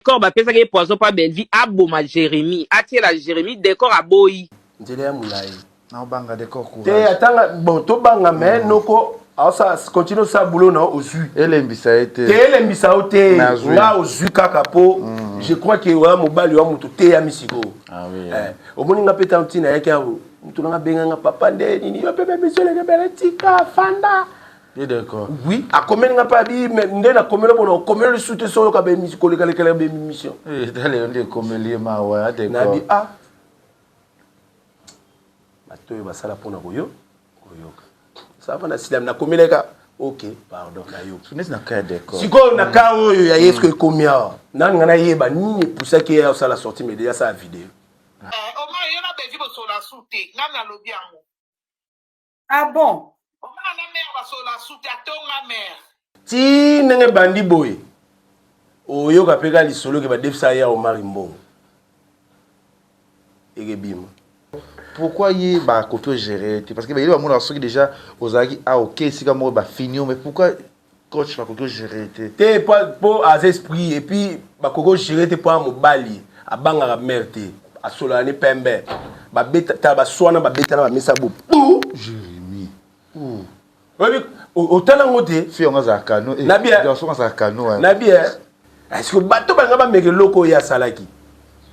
Decor bapesaki ye poison pa Bellevue aboma Jeremie atiela Jeremie Decor aboyi. Nzela ya mulayi. Nao banga decor courage. Te atanga bon to banga mais noko aosa continue osala boulot na ozui. Elembisa ye te. Te elembisa yo te. Nga ozui kaka po je crois que oya mobali oya mutu teyami sikoyo. Ah oui. Eh, omoni nga pe tango tina yaki awa mutu nanga benga nga papa nde nini yo pe be biso leke bele tika fanda. Ye d'accord. Oui, akomeli nga pe abi mais nde na komeli bona okomeli lisusu te soki oyoka ba émission koleka lekela ba émission. Eh, tala yo nde ekomeli ye mawa ya Nabi d'accord. ah bato oyo basala mpona koyo koyoka ça va na silami nakomelaka ok pardon nayoki Neti na cas ya décor. sikoyo na cas oyo ya ye soki ekomi awa nani nga nayeba nini epusaki ye asala sortie mais deja asala video. Eh, Omar yo na Bellevue bosola su te nga nalobi yango. Ah bon? Omar na mère basola su te atonga mère. Ti ndenge ebandi boye oyoka pe kaka lisolo ke badefisa ya Omari mbongo ekebima. Pourquoi ye ba koki o gerer ye te parce que ba ye ba monaka soki dejà ozalaki awa oke esika moko ba fini yo mais pourquoi coach ba koki o gerer ye te. Te po aza esprit et puis ba koki o gerer te po aza mobali abangaka mère te asololaka ne pembe ba beta tala ba swana ba betana ba mesa bo Jeremie ooh. Oyebi otala ngo te. Fille yango azala kano eh. Na bien. Garçon azala kano eh. Na bien. Est-ce que bato balinga bameka eloko oyo asalaki?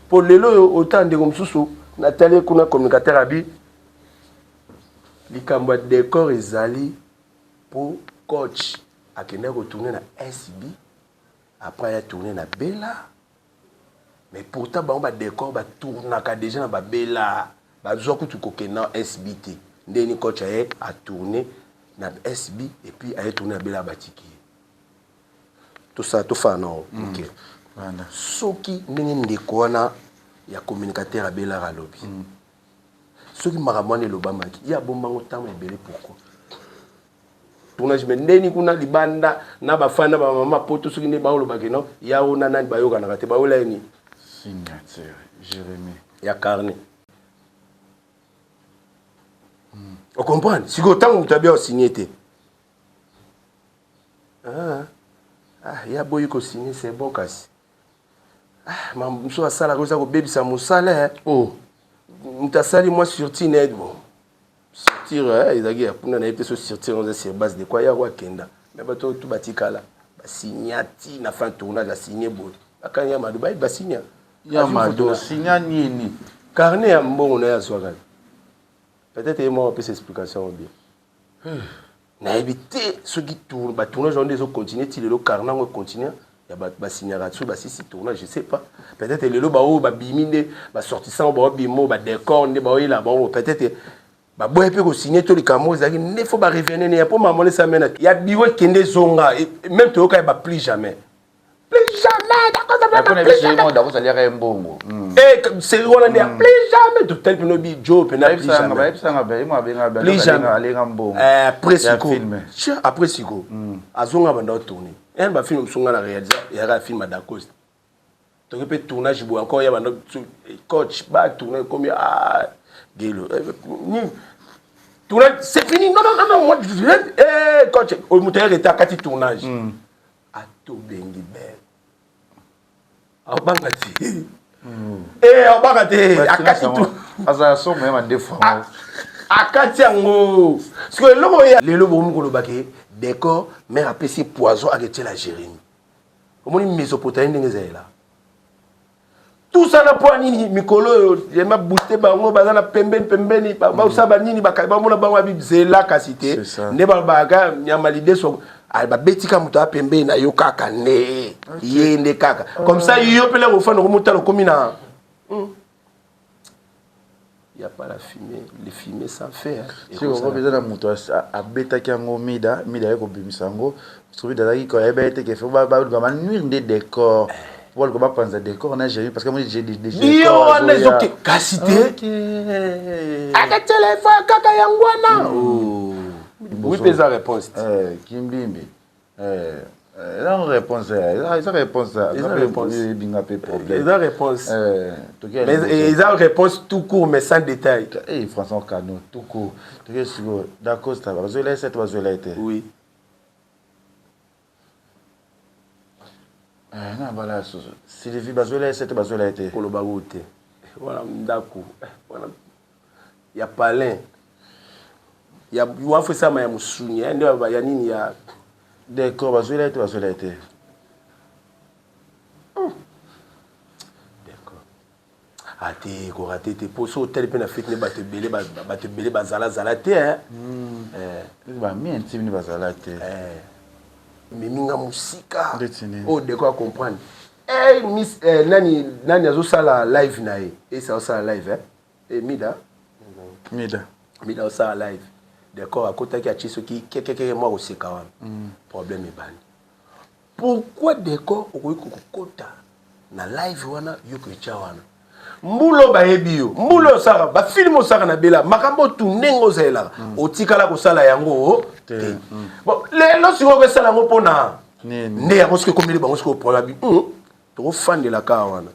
Po lelo oyo otala ndeko mosusu natali kuna communicateur abi likambo ya decor ezali po coach akendaki kotourne na SB après aya tourne na Bella. Mais pourtant bango ba decor ba tournaka dejà na ba bella bazua kutu kokende na SB te ndenge nini coach aye a tourne na SB et puis aye tourne na bella batiki ye tosala tofana nao moke soki ndenge ndeko wana ya communicateur abelaka alobi soki makambo wana elobamaki ye abombango ntango ebele pourquoi tournage mais ndeni kuna libanda na ba fan na ba mama poto soki nde baoloba ke non ya o na nani bayokanaka te baola ye nini signature Jérémie ya carnet o comprendre sikoyo ntango moto abia osigne te ah, ah, ya boyi kosigne c'est bon kasi ah, mambo mosusu asalaka oza kobebisa mosala eh. oh. Moto asali mwa surti net bon Sortir eh, ezalaki ya kuna nayebi te so sortir yango eza sur base de quoi yako akenda mais bato oyo tu batikala basigna ti na fin tournage asigne boye bakangi ya mado bayebi basigna ya mado signa nini carnet ya mbongo na ye azwaka peut-être ye moko apesa explication yango bien nayebi te soki tour ba tournage yango nde ezo continuer ti lelo carnet yango econtinue ya bato basignaka soki basisi tournage je sais pas peut-être lelo baoyo babimi nde basortissant baobima oyo badécor nde baoyela bango peut-être baboya mpe kosigne to likambo ezalaki nde fo barevenir ne ya mpo mamona esamena ya biro ekende ezonga même toyoka ya ba plus jamais plus jamais Dacosta aliaka ye mbongo série wana nde ya plus jamais totali mpena obi jo mpena plus jamais bayebisanga be ye abenga plus jamais alenga mbongo après siko film. Après siko azonga banda otourne un bafilm mosusu nga na réalisa eyaka film ya Dacosta toki mpe tournage boye encore ya banda coach ba tourne ekomi ah gelo nini tournage c'est fini non non non non moi eh coach moto ayaka ete akati tournage atobengi bel abanga te eh abanga te akati tu azala somo ya mandefu yango akati yango sikoyo eloko oyo lelo bokomi koloba ke décor mare apesi poison aketiela Jérémie omoni Mésopotamie ndenge ezalela tout ça na mpo ya nini mikolo oyo yema booste bango baza na pembeni pembeni basala banini bamona bango abi zela kasi te C'est ça. nde balobaka nyama lideso babetika moto aya pembeni na yo kaka nde ye nde kaka comme ça yo mpele kofanda komotala okomi na y a pas la fumée le fumée sans fait hein. Sikoyo eza na moto abetaki yango mida mida aye kobimisa yango soki mida azalaki koyeba ye te ke fo baluka banuire nde décor po baluka bapanza décor na Jérémie parce que amoni bio wana ezoke kasi te aka telefone kaka yango wana oui mpe eza réponse te kimbimbi eza réponse eza réponse Eza réponse. Ebinga mpe problème eza réponse toki mais eza réponse tout court mais sans détail. Eh, François Kano tout court toki sikoyo Dacosta bazwela ye sete bazwela ye te. Oui. Eh, na bala susu Sylvie bazwela ye se te bazwela ye te. Koloba ngo te wana ndako eh, wana ya palin ya wafu esama ya mosuni eh, nde ya nini ya Decor bazwela ye te bazwela ye te. Decor ate ah, korate te mpo so otali mpe na fete nde bato ebele bato ebele bazalazala te eh. Eh. Bami intime nde bazala te. Eh. Memi nga mosika oyo deko acomprendre hey, miss eh, nani nani azosala live na ye esi azosala live eh? Eh, mida mida mida azosala live decor akotaki atie soki kekekeke mwa koseka wana problème ebandi. Pourquoi decor okoki kokota na live wana yo koetya wana mbula bayebi yo mbula osaka bafilme osaka na bela makambo tu ndenge ozalelaka otikala kosala yango te bon lelo sikoyo okosala yango mpona nde yango soki ekomeli bango sikoyo problème abi tokofandela kaka wana.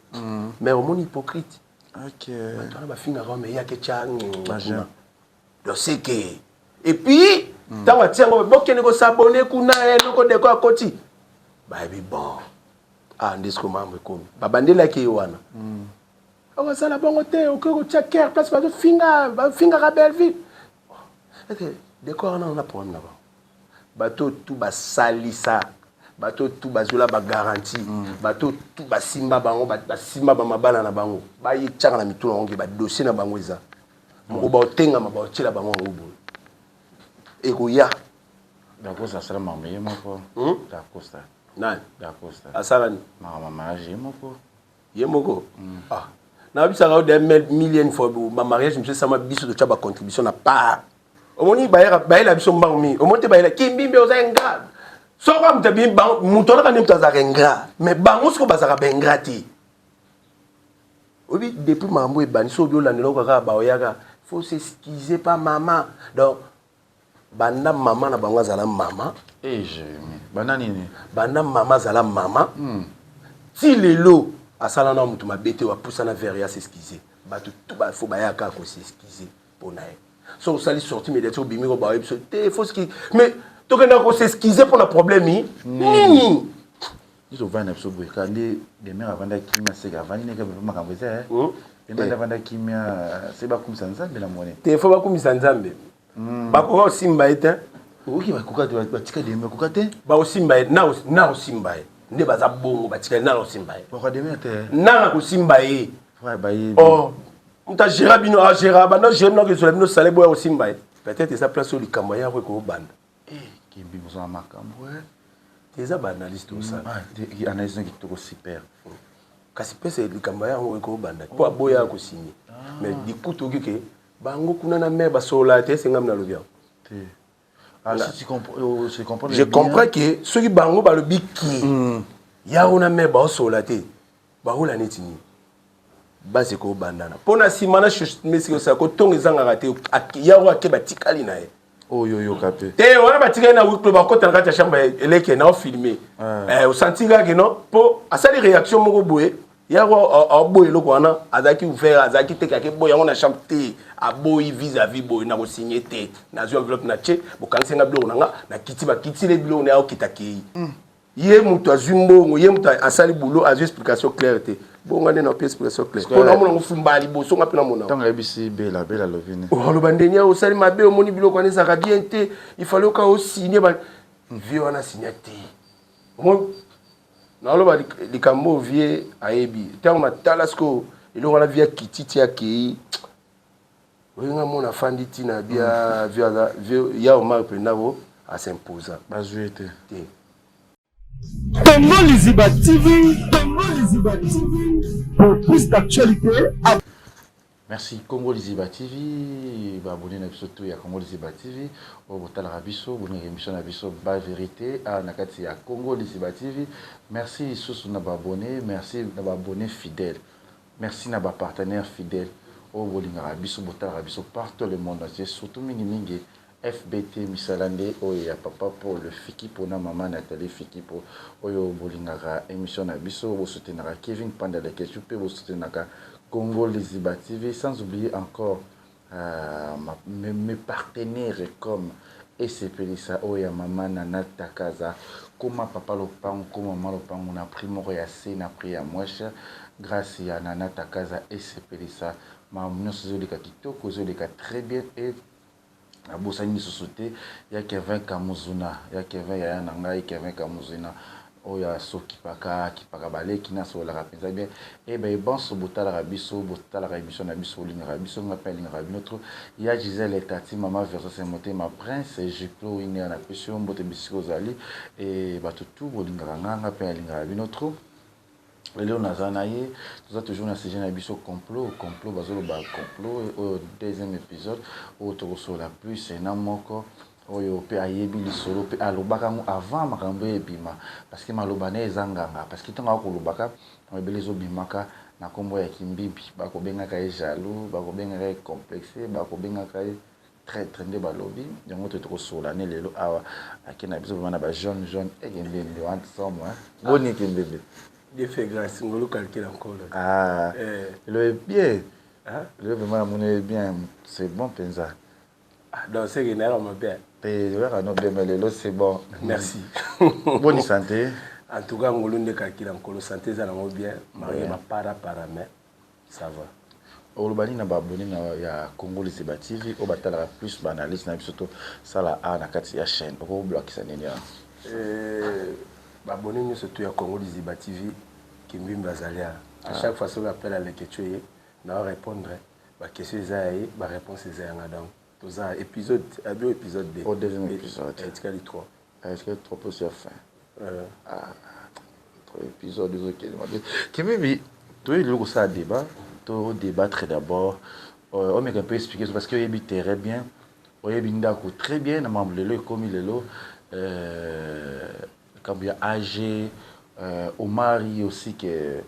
Mais omoni hypocrite bato wana bafingaka me yake tya kuna. Donc c'est que et puis ntango atia yango bokende kosabone kuna eloko deko akoti bayebi bon ah nde sikoyo mambo ekomi babandelaki ye wana okosala bongo te okoki kotia cœur place bazofinga bafingaka Belleville ete deko wana na problème na bango bato tu basalisa bato tu bazwela bagarantie bato tu basimba bango basimba bamabala na bango bayetiaka na mitu na bango ke badossier na bango eza moko baotengama baotiela bango yango boye ekoya. Dacosta asala makambo ye moko. Dacosta. Nani? Dacosta. Asala nini? Makambo ya mariage ye moko. Ye moko ah nayebisaka yo des million fois bamariage mosusu esama biso totya bacontribution na part omoni bayela biso mbango mingi omoni te bayela kimbimbi oza ingrat soko moto abimi moto wana kaka nde moto azalaka ingrat mais bango siko bazalaka baingrat te. Oyebi depuis makambo ebandi soki obi olandela oyo kaka baoyaka faut s'excuser pa mama donc banda mama na bango azala mama. Eh Jérémie banda nini? Banda mama azala mama ti lelo asala na moto mabe te apusana vers ye as'excuser bato tout bafo bayaka ko s'excuser mpo na ye soki osali sortie médiatique obimi ko baoyebi biso te faut ski mais tokendaka ko s'excuser mpo na problème nini? Biso tovandi na biso boye kaka nde Demeure avanda kimia seke avandi ndenge makambo eza eh. Demeure nde avanda kimia se bakumisa Nzambe na moni. Te faut bakumisa Nzambe. Bakoka kosimba ye te. Okoki bakoka te batika Demeure koka te. Bakosimba ye na na kosimba ye. Nde baza bongo batika ye na kosimba ye. Bakoka Demeure te. Na na kosimba ye. Ouais bayebi. Oh moto agera bino agera banda agera bino akozwela bino sale boya kosimba ye. Peut-être eza place oyo likambo ya yango ekobanda. Eh kimbi bozala makambo eh. Eza ba analyse tosala. Ah, analyse no kitoko super. Kasi pese likambo yango ekobanda mpo aboya kosigne mais du coup toyoki ke bango kuna na mare basolola te esengami nalobi yango. Te. Ah, si tu comprends, oh, je comprends je comprends ke soki bango balobi ki yango na mare baosolola te baola neti nini base ekobandana mpo na nsima na mesiki osala kotonga ezangaka te yango ake batikali na ye. Oyo oyoka mpe te wana batikali na huis clos bakota na kati ya chambre eleke na ofilme osanti kaka no mpo asali réaction moko boye yango aboyi eloko wana azalaki ouvert azalaki te kaka boye yango na chambre te aboyi vis-à-vis boye na kosigne te nazwi enveloppe na tie bokangisi nga biloko na nga nakiti bakitile biloko na ye akokita kei ye moto azwi mbongo ye moto asali boulot azwi explication claire te bonga nde naope explication claire mpo naomona ngo fumba liboso nga mpe namona. Ntango ayebisi Bela, Bela alobi nini? Oloba ndenge osali mabe omoni biloko wana ezalaka bien te il fallait oka osigne ba vie wana asinya te omoni naoloba likambo oyo vie ayebi ntango natala sikoyo eloko wana vie akiti ti akei oyenga mona afandi ntina bia vie aza vie ya Omar mpenza ko asimposa bazwi ye te te. Congo Liziba TV, Congo Liziba TV, pour plus d'actualités. Merci Congo Liziba TV, ba abonné na biso tout ya Congo Liziba TV, oyo botalaka biso, bolingaka émission na biso ba vérité awa na kati ya Congo Liziba TV. Merci lisusu na ba abonné, merci na ba abonné fidèle. Merci na ba partenaires fidèles oyo bolingaka biso, botalaka biso partout le monde entier, surtout mingi mingi FBT misala nde oyo ya papa Paul Fikipo na mama Nathalie Fikipo oyo bolingaka emission na biso, bo soutenaka Kevin Panda Leketchou pe bo soutenaka Congo Liziba TV sans oublier encore euh, ma, mes, mes partenaires comme Esepelisa oyo ya mama Nana Takaza. Koma papa lopangu, koma mama lopangu na prix moko ya se na prix ya moins cher. Grace ya Nana Takaza esepelisa makambo nyonso ezoleka kitoko, ezoleka très bien et nabosani lisusu te ya Kevin Kamuzuna, ya Kevin yaya na ngai Kevin Kamuzuna oyo asokipaka akipaka baleki na asololaka mpenza bien. E baye banso botalaka biso, botalaka émission na biso, bolingaka biso, ngai mpe alingaka bino trop. Ya Gisèle Tati, mama Versace Motema Prince, Juplo Winner, napesi yo mbote bisika ozali. E bato tout bolingaka ngai, ngai mpe alingaka bino trop. Lelo naza na ye, toza toujours na sujet na biso complot, complot bazoloba complot oyo deuxième épisode oyo tokosolola plus na moko oyo mpe ayebi lisolo mpe alobaka yango avant makambo oyo ebima, parce que maloba na ye eza nganga, parce que ntango akolobaka ebele ezobimaka na nkombo ya Kimbimbi, bakobengaka ye jaloux, bakobengaka ye complexe, bakobengaka ye traître nde balobi yango. To tokosolola ne lelo awa ake na biso vraiment na ba jaune jaune ekembembe wana somo boni ekembembe. Dieu fait grâce, ngolu calcule encore. Ah, lelo est bien. Lelo vraiment namoni ye bien, c'est bon mpenza. Ah, donc c'est que nayaka mabe. Te, oyaka no bien, mais lelo c'est bon. Merci. Boni santé? En tout cas, ngolu nde calcule nkolo, santé eza nango bien, malgré bapara para, mais ça va. Oloba nini na baabonné na ya Congo Liziba TV oyo batalaka plus baanalyse na biso tosala a na kati ya chaîne? Okoblakisa nini awa? Baabonné nyonso to ya Congo Liziba TV, Kimbimbi azali awa. À chaque fois soki appel aleke tio ye na répondre baquestion eza ya ye, baréponse eza yanga. Donc toza épisode abi épisode 2. Au deuxième épisode. Etikali 3. Est-ce que 3 plus ya fin? Ah, trois épisodes ezokende mabe. Kimbimbi, toyebi lelo kosala débat, to débattre d'abord. Omeka un peu expliquer parce que oyebi très bien, oyebi ndako très bien na mambo lelo ekomi lelo, likambo ya ag Omari aussi ke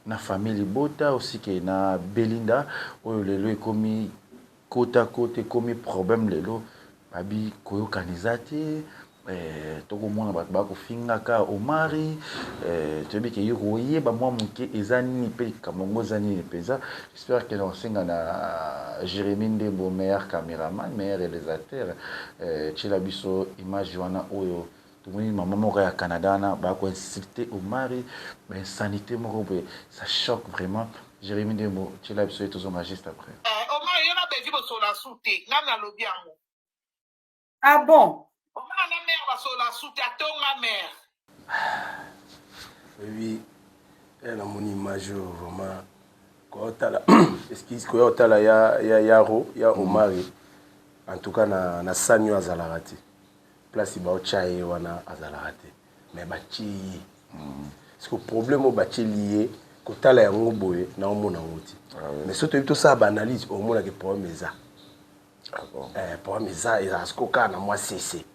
na famille libota aussi ke na Belinda oyo lelo ekomi kota kota, ekomi problème lelo babi koyokana eza te. Tokomona bato bakofingaka Omari. Toyebi ke yo koyeba mwa moke eza nini mpe likambo yango eza nini mpenza. J'espère ke nakosenga na Jérémi Ndembo, meilleur caméraman, meilleur réalisateur, tiela biso image wana oyo tomoni mama moko ya Canada wana bakoinsulte Omari, bainsanité moko boye, ça choque vraiment. Jérémi Ndembo, tiela biso ye, tozonga juste après. Omar, yo na Bevi bosola su te, nga nalobi yango. Ah bon? Omar na mare basola su te, atonga mare. Oyebi, namoni image oyo vraiment koyotala, excuse, koyotala ya yaro ya Omari. En tout cas na sani oyo azalaka te, place baotya ye wana azalaka te, mais batie ye. Parce que problème oyo batieli ye, kotala yango boye naomona yango te, mais soki toyebi tosala baanalyse, omonaki problème eza. Ah bon? Problème eza, ezala siko kaka na mwa cc.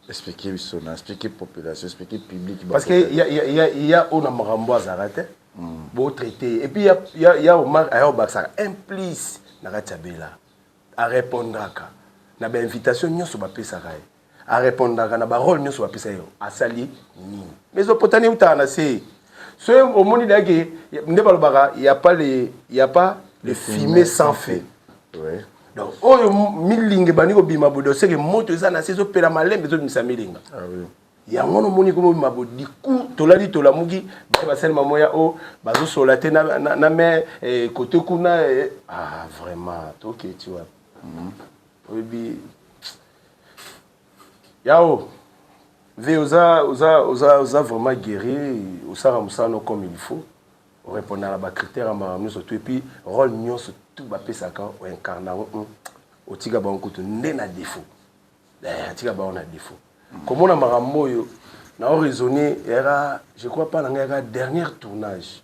Expliquer biso na expliquer population, expliquer public. Parce que ya oyo na makambo azalaka te, botraite. Et puis ya Omar aya obakisaka un plus na kati ya Bela, arépondraka na bainvitation nyonso bapesaka ye, arépondaka na barole nyonso bapesa ye. Asali nini? Mais ezopotani eutaka na se. Soki omoni dayake nde balobaka ya pas le fumée sans feu. Donc oyo milinga ebandi kobima boye, seke moto eza na se, ezopela malembe, ezobimisa milinga. Ah oui. Yango nomoni komobima bo diku tolali tolamuki, baye basalema moya o bazosola te na me kote kuna. Ah, vraiment, toketi wapi? Oyebi yao ve oza vraiment guéri, osala mosala no comme il faut, orépondre na bacritère ya makambo nyonso tout, et puis rôle nyonso tout bapesaka, oincarne yango. Otika bango kutu nde na défaut, atika bango na défaut. Komona makambo oyo na oraisonner, eyaka, je crois pas na ngai, yaka dernier tournage,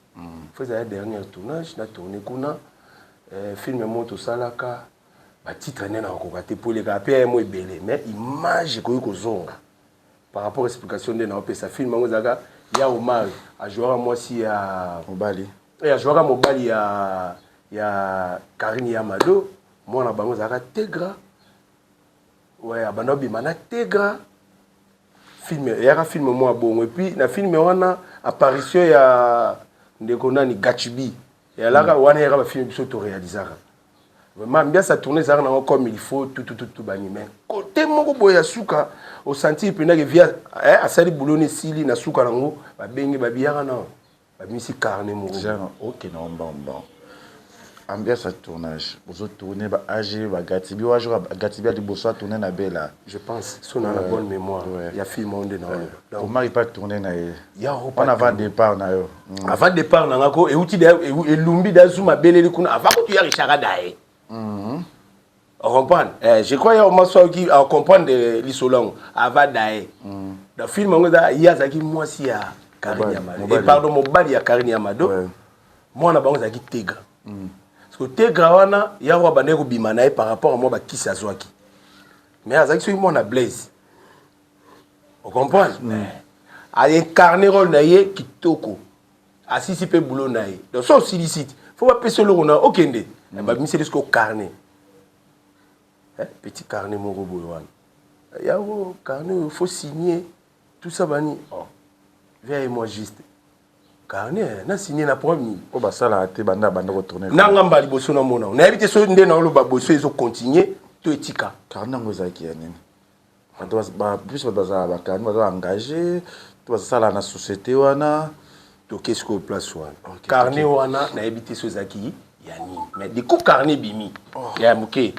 faut ezala dernier tournage na tourne kuna, film moko tosalaka, batitre nde nakokoka te po elekaka mpe ya mo ebele, mais image ekoki kozonga par rapport explication nde naopesa. Film yango ezalaka ya Omar ajouaka mwasi ya mobali. Ajouaka mobali ya Karine ya Mado, mwana bango ezalaka Tegra. Ouais, abanda obima na Tegra. Film eyaka film mwa bongo, et puis na film wana apparition ya ndeko nani, Gachibi, eyalaka wana. Eyaka bafilm biso toréalisaka. Vraiment ambiance ya tournée ezalaka nango comme il faut, tout tout tout tout bani, mais côté moko boye ya suka osentir mpenza ke via eh, asali boulot na esili na suka nango, babengi babiyaka na babimisi carnet moko. Genre okende ngo mbambam, ambiance ya tournage, bozotourne ba ag bagatibi oyo gatibi ya liboso atourne na Bela. Je pense so na na bonne mémoire ya film oyo nde na oyo. Donc Omar ipa tourne na ye wana avant départ na yo. Avant départ na nga ko euti elumbi da zuma abeleli kuna avant kutu ya Richard Adaye. Ocomprendre? Eh, je crois ya Omar soki acomprendre lisolo yango avant daye. Dans film yango eza ye azalaki mwasi ya Karine ya Mado, eh, pardon, mobali ya Karine ya Mado. Mwana bango ezalaki Tegra, parce que Tegra wana yango abandaki kobima na ye par rapport à mwa bakisi azwaki, mais azalaki soki mwana Blaise, ocomprendre? Aincarne rôle na ye kitoko, asisi mpe boulot na ye. Donc so osilisi te, faut bapesa eloko na okende. Babimiseli siko carnet, petit carnet moko boye wana yango, carnet oyo faut signer, tout ça bani. Oh, viens moi juste carnet na signer na problème nini? Oyo basalaka te banda banda kotourne. Na ngamba liboso namona, nayebi te so nde naoloba boye so ezocontinue to etika. Carnet yango ezalaki ya nini? Bato biso bato bazala bacarnet, baza engagé to bazosala na société wana. Toke sikoyo place wana. Carnet wana nayebi te so ezalaki ya nini, mais du coup carnet ebimi ya moke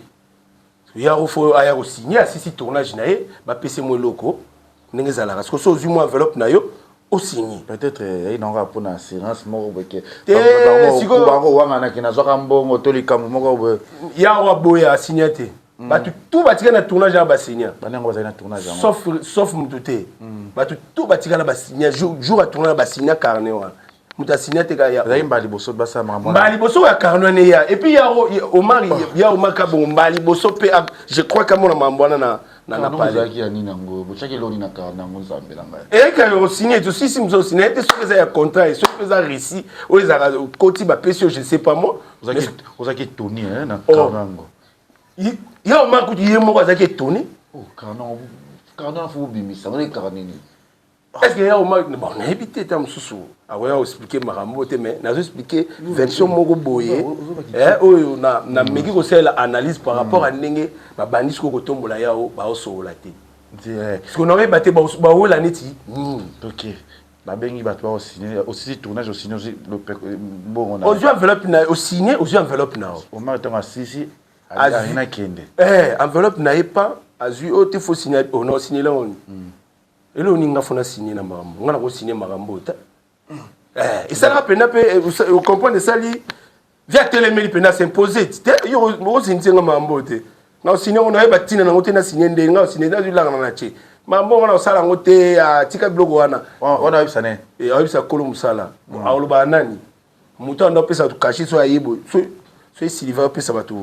ya faut aya kosigne. Asisi tournage na ye, bapesi mo eloko ndenge ezalaka. Siko so ozwi mwa enveloppe na yo, osigne. Peut-être eyai nango kaka mpona assurance moko boye ke Te, bango wanganaki nazwaka mbongo to likambo moko boye. Yango aboya, asigne te. Bato tu batika na tournage ya basigne. Bani yango bazali na tournage yango? Sauf mutu te. Bato tu batika na basigne jour ya tournage, basigne carnet wana, moto asigne te kaka ya Ezalaki mbala liboso basala makambo wana? Mbala liboso ya carnet wana eya. Et puis ya Omar, ya Omar Kabongo, mbala liboso mpe je crois kamona mambo wana na Carnet palais. Ezalaki ya nini yango? Botiaki eloni na carnet yango? Nzambe na ngai! Eyaki osigne, tosisi mosu osigne ye te. Soki eza ya contrat, soki mpe eza récit oyo ezalaka koti bapesi yo, je sais pas moi. Ozalaki étonné na Oh. carnet yango? Ya Omar kutu ye moko azalaki étonné. Oh, carnet yango, carnet wana faut bobimisa ngo. Carnet nini? Est ce que ya Omar, bon, nayebi te, ta mosusu akoya koexplike makambo te, mais nazo explike version moko boye oyo nameki kosalela analyse par rapport à ndenge babandi sikoyo kotombola yao, baosolola te. Parce que naoyeba te bawela neti nini. Ok, babengi bato baosigne, osisi tournage, osigne, ozwi mbongo na Ozwi enveloppe na osigne, ozwi enveloppe na yo. Omar ntango asisi alingi nakende. Enveloppe na ye pa azwi oyo te, faut signe oh, na osigne eloko nini? Eloko nini nga faut na signe na makambo nga nakosigne makambo oyo te? Esalaka mpenza mpe ocomprendre, esali vi atelemeli mpenza, s'impose te: yo osigne nga makambo oyo te, na osigne yango nayeba ntina nango te, na signe ndenge nga osigne, nazwi langa na tie makambo nga na osala yango te, atika biloko wana. Wana oyebisa ne? Ayebisa kolo mosala. Alobaka nani moto anda opesa bato cachet, so aye boye, so esiliva opesa bato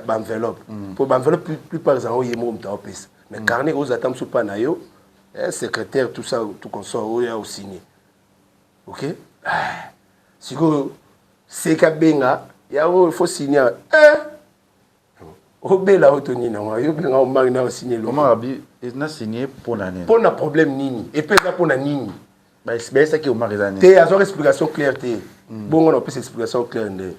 baenveloppe, po baenveloppe plupart ezalaka ye moko moto aopesa, mais carnet ozala ata mosusu mpa na yo, secrétaire, tout ça, tout consort oyo ya osigne. Ok, sikoyo seka benga yango, il faut signer. Obela oyo to nini yango, yo benga Omar na osigne eloko. Omar abi na signe mpo na nini? Mpo na problème nini? Epe eza mpo na nini? Bayesaki Omar eza nini? Te, azwaka explication claire te. Bongo na opesa explication claire nde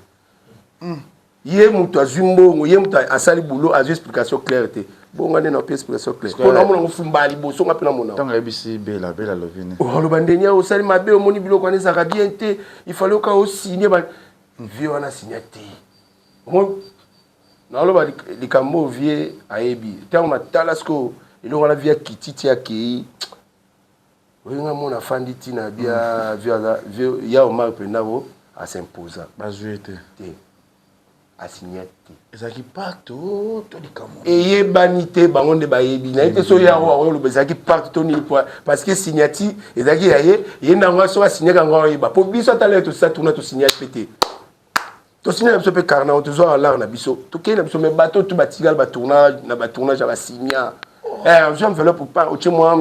ye moto azwi mbongo, ye moto asali boulot, azwi explication claire te. Bongo nde na opesa explication claire mpo naomona ngo fumba liboso nga mpe namona. Ntango ayebisi Bela, Bela alobi nini? Oloba ndeni awa osali mabe, omoni biloko wana ezalaka bien te, il fallait oka osigne vie wana, asinya te. Naoloba likambo oyo vie ayebi ntango natala sikoyo eloko wana, vie akiti ti akei oyenga mona afandi ntina bia vie ya Omar mpenza ko asimposa. Bazwi ye te? Te, asinya te. Ezalaki pacte to likambo? Eyebani te, bango nde bayebi. Nayebi te so yango akoyoloba ezalaki pacte to nini, parce que signature ezalaki ya ye, ye ndango so asignaka yango aoyeba, po biso ata lelo tosisa tourna, tosigne mpe te, tosigne na biso mpe carnet, tozwa alare na biso, tokei na biso. Mais bato tu batikala batournage na batournage ya basigna, ozwi enveloppe pa otie mwa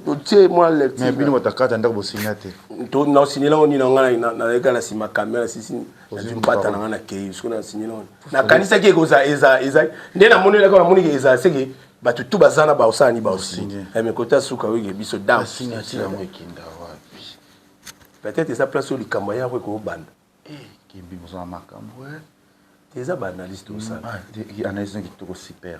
otie mwa. Mais bino bato akata ndako bosinya te? Na osignela ngo nini? Nga naleka na nsima caméra, sisi nazwi mpata na nga, nakei soki na signela ngo, nakanisaki ekozala eza eza nde namonelaka, namoniki eza seke bato tu baza na baosala ni baosigne, mais kota suka oyoke biso down. Signature yango ekinda wapi? Peut-être eza place oyo likambo ya yango ekobanda. Kimbi bozala makambo. Eza baanalyse tosala. Ah, analyse na kitoko, super.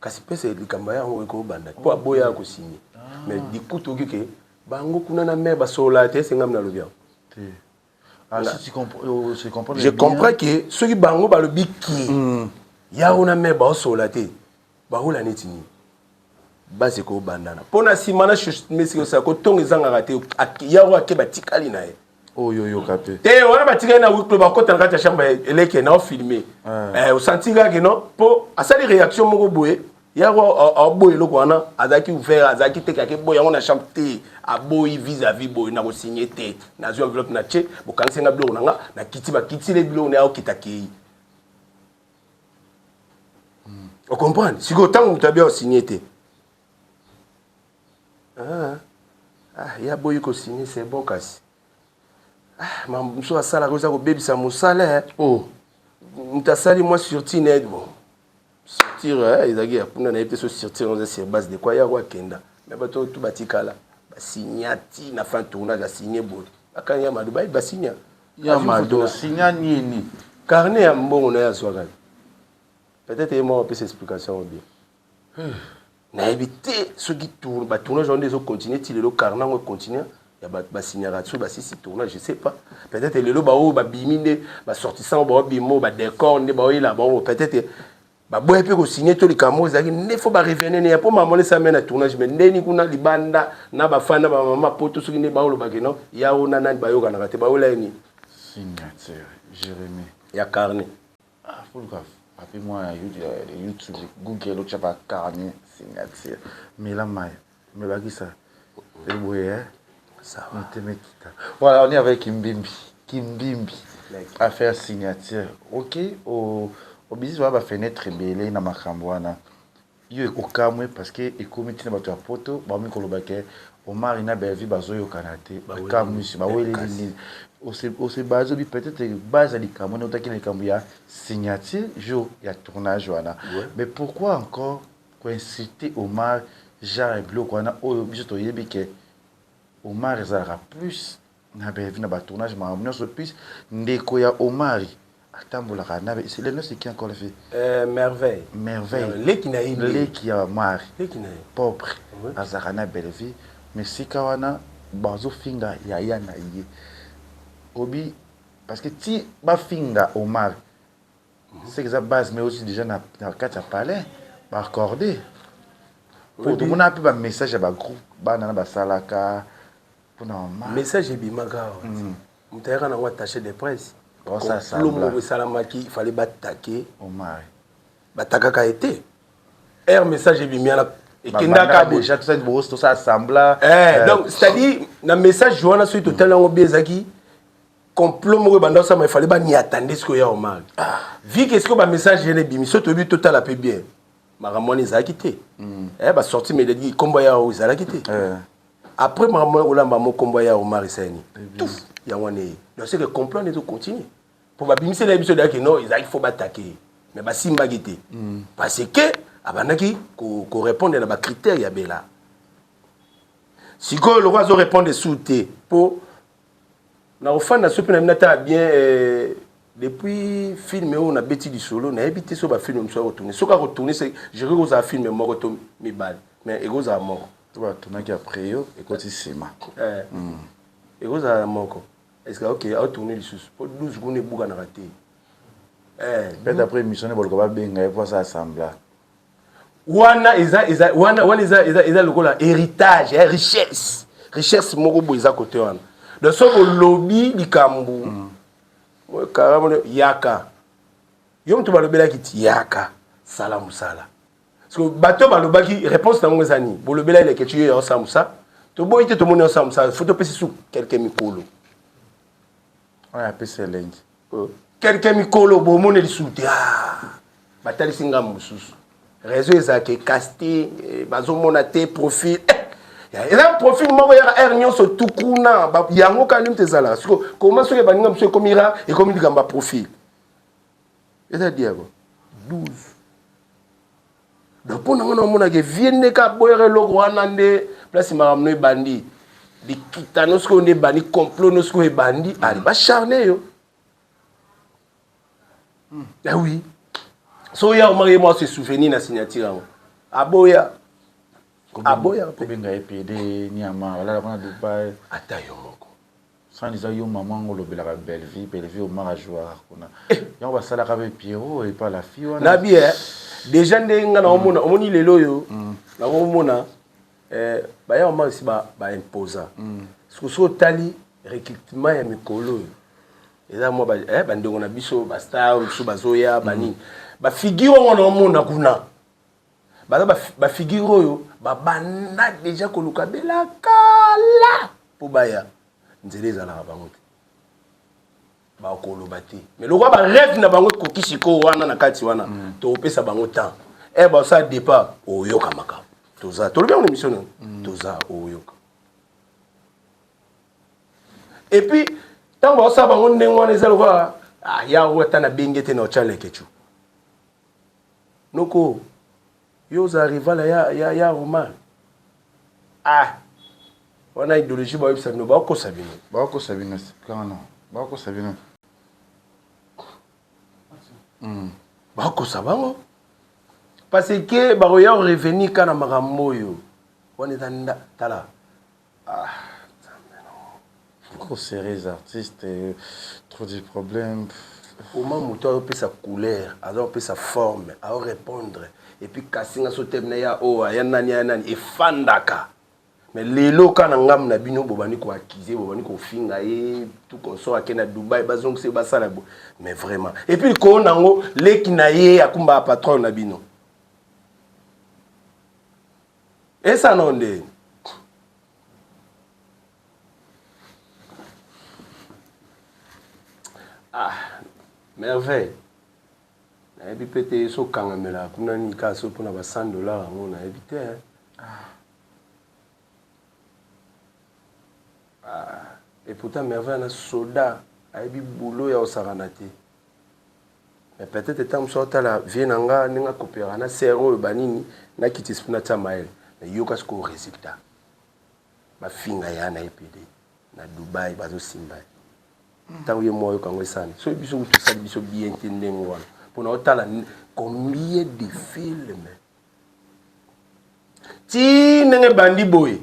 Kasi pesa likambo yango ekobanda mpo aboya kosigne, mais du coup toyoki ke bango kuna na mare basolola te. Esengami nalobi yango. Te. Ah, si tu comprends, oh, je comprends. Je comprends ke soki bango balobi ki yango na mare baosolola te, baola neti nini, base ekobandana mpo na nsima na mesiki osala kotonga ezangaka te. Yango ake, batikali na ye. Oyo oyoka mpe. Te, wana batikali na huis clos, bakota na kati ya chambre, eleke na ofilme, osanti kaka no mpo asali réaction moko boye. Yango aboyi eloko wana, azalaki ouvert, azalaki te kaka boyi yango na chambre te, aboyi vis-à-vis boye na kosigne te. Nazwi enveloppe na tie, bokangisi nga biloko na nga, nakiti, bakitile biloko na ya okita kei. Ocomprendre sikoyo, ntango moto abi osigne te, ah, ah, ya boyi kosigne, c'est bon. Kasi ah, mosusu asalaka oza kobebisa mosala. Oh. Moto asali mwa sortie net, bon, sortir ezalaki ya kuna, nayebi te so sortir oza sur base de quoi. Yako akenda, mais bato tu batikala basinya ti na fin tournage. Asigne boye, bakangi ya Mado, bayebi basinya. Ya Mado sinya nini? Carnet ya mbongo na ye azwaka. Peut-être ye moko apesa explication bien, nayebi te. Soki batournage wana nde ezocontinue ti lelo, carnet yango econtinue ya bato basignaka soki basisi tournage, je sais pas. Peut-être lelo baoyo babimi nde basortissant, baobima oyo badécor nde baoyela bango, peut-être baboya mpe kosigne to likambo ezalaki nde fo barevenir ne ya mpo mamona esame na tournage. Mais ndeni kuna libanda na bafani na bamama poto, soki nde baolobaki no yao na nani bayokanaka te, baola ye nini? Signature Jérémie. Ya carnet. Ah, foluka ape mwa ya YouTube, Google, otya bacarnet signature. Mela mai, melakisa eboye motema ekita. Voilà, on est avec Kimbimbi, Kimbimbi, affaire signature. Ok, obisi wana bafenêtre ebele na makambo wana. Yo okamwe parce que ekomi ntina bato ya poto baomi koloba ke Omari na Belvi bazoyokana te. Bakamwisi, baweleli nini? Ose base obi peut-être base ya likambo nde otaki na likambo ya signature jour ya tournage wana. Mais pourquoi encore koinsulter Omar, genre ya biloko wana oyo biso toyebi ke Omar ezalaka plus na Belvi na batournage, makambo nyonso, plus ndeko ya Omari atambolaka na le nom, c'est qui encore, le fait? Merveille. Merveille. Leki na ye. Leki ya Omari. Leki na ye. Propre azalaka na Bellevue, mais sika wana bazofinga yaya na ye obi, parce que ti bafinga Omar, c'est que eza base, mais aussi déjà na kati ya palais baaccordé po tomona mpe bamessage ya bagroupe bana na basalaka mpona Omar. Message ebimaka awa, moto ayaka nango attaché de presse. Complot moko esalamaki, il fallait batake Omar. Batakaka ye te. Air message ebimi wana, ekendaka. Déjà tosala semblant. Donc c'est-à-dire na message wana, soki totali yango bien, ezalaki complot moko ebanda osama, efale baniata nde sikoyo ya Omar, vu que sikoyo bamessage yene ebimi. So toyebi, totala mpe bien, makambo wana ezalaki te. Basortie médiatique, nkombo ya oyo ezalaki te. Après makambo olamba mo nkombo ya Omar esali tout yango wana eye. Donc c'est que complot wana ezocontinue po babimisela ye biso deyaki non, ezalaki fo batake ye, mais basimbaki te parce que abandaki korépondre na bacritère ya Bela. Sikoyo lokola azorépondre su te, mpo na kofanda so mpe na bino atala bien, depuis film oyo nabeti lisolo, nayebi te so bafilm mosusu akotourne. Soki akotourne, je crois kozala film moko to mibale, mais ekozala moko. To batournaki après yo, ekoti nsima. Ekozala moko. Est ce que ok, aotourne lisusu po 12 kuna ebukanaka te. Peut-être après émission ne baluka babenga ye po asala semblant. Wana eza wana eza lokola héritage ya richesse moko boye eza kote wana. Donc soki olobi likambo karamono, yaka yo moto balobelaki ti yaka sala mosala. Parce que bato balobaki, réponse nango eza nini? Bolobela eleke ti yo ya osala mosala, toboyi te, tomoni osala mosala, fo topesi su quelque mikolo. Oyo apesi elengi. Quelque mikolo, bomoni lisusu te. Batalisi ngambo mosusu, réseau ezalaka ekaste, bazomona te profil. Eza profil moko yaka aire nyonso tu kuna, yango kaka nini te ezalaka. Siko koma soki baninga mosusu ekomi ra, ekomi likambo ya profil, eza diako 12. Donc mpo nango naomonaka evie nde ka boyaka eloko wana nde place makambo no ebandi, likita no sikoyo nde ebandi, complot no sikoyo ebandi. Ale bacharne yo. Eh oui. So ya Omar ye moi se souvenir na signature yango. Aboya. Aboya pe. Kobenga ye pede nyama alala kuna Dubai. Ata yo moko. Sans eza yo maman ngo olobelaka Bellevue, Bellevue Omar ajouaka kuna. Yango basalaka pe Pierrot et pas la fille wana. Na bi eh déjà ndenge nga na omona omoni lelo oyo na omona eh baya Omar si ba ba imposa. Soki otali recrutement ya mikolo oyo eza mwa eh, bandeko na biso bastar mosusu bazoya banini bafigure yango naomona kuna baza bafigure oyo babanda deja koluka bela kala mpo baya nzela ezalaka bango te bakoloba te mais lokola barêve na bango ekoki sikoyo wana na kati wana mm. tokopesa bango temps e eh, basala départ oyoka makambo toza tolobi yango na émission nano mm. toza oyoka Et puis ntango baosala bango ndenge wana eza lokola ah, ya oyo ata nabengi ete na otya lekechu noko yo oza rival ya, ya, ya roman ah wana idéologie baoyebisa bino baokosa bino baokosa bino kano baokosa bino mm. baokosa bango parce que bakoya korevenir ka na makambo oyo wana eza nda tala Ah, Trop serré les artistes, euh, trop de problèmes. Oma moto azopesa couleur azopesa forme aorépondre epuis kasi nga so teme na ya oyo aya nani aya nani efandaka mais lelo ka na ngambo na bino bobandi koakize bobandi kofinga ye tout consort ake na dubai bazongisa ye basala bo mais vraiment epuis likolo na yango leki na ye akumbaka patron na bino Esa no nde. Ah, merveille. Nayebi pe te so kangamela kuna ni ka so pona ba 100 dollars yango nayebi te. Hein. Ah. Ah, et pourtant merveille na soldat ayebi boulot ya osakana te. Mais peut-être ntango mosusu aotala vie na nga ndenge akopera na sere oyo banini nakiti esprit natia mayele mais yoka sikoyo résultat bafinga ya na ye pede na Dubai bazosimba ye ntango ye mwa oyoka yango esani soki biso kutu esali biso bien te ndenge wana mpona otala combien de film ti ndenge ebandi boye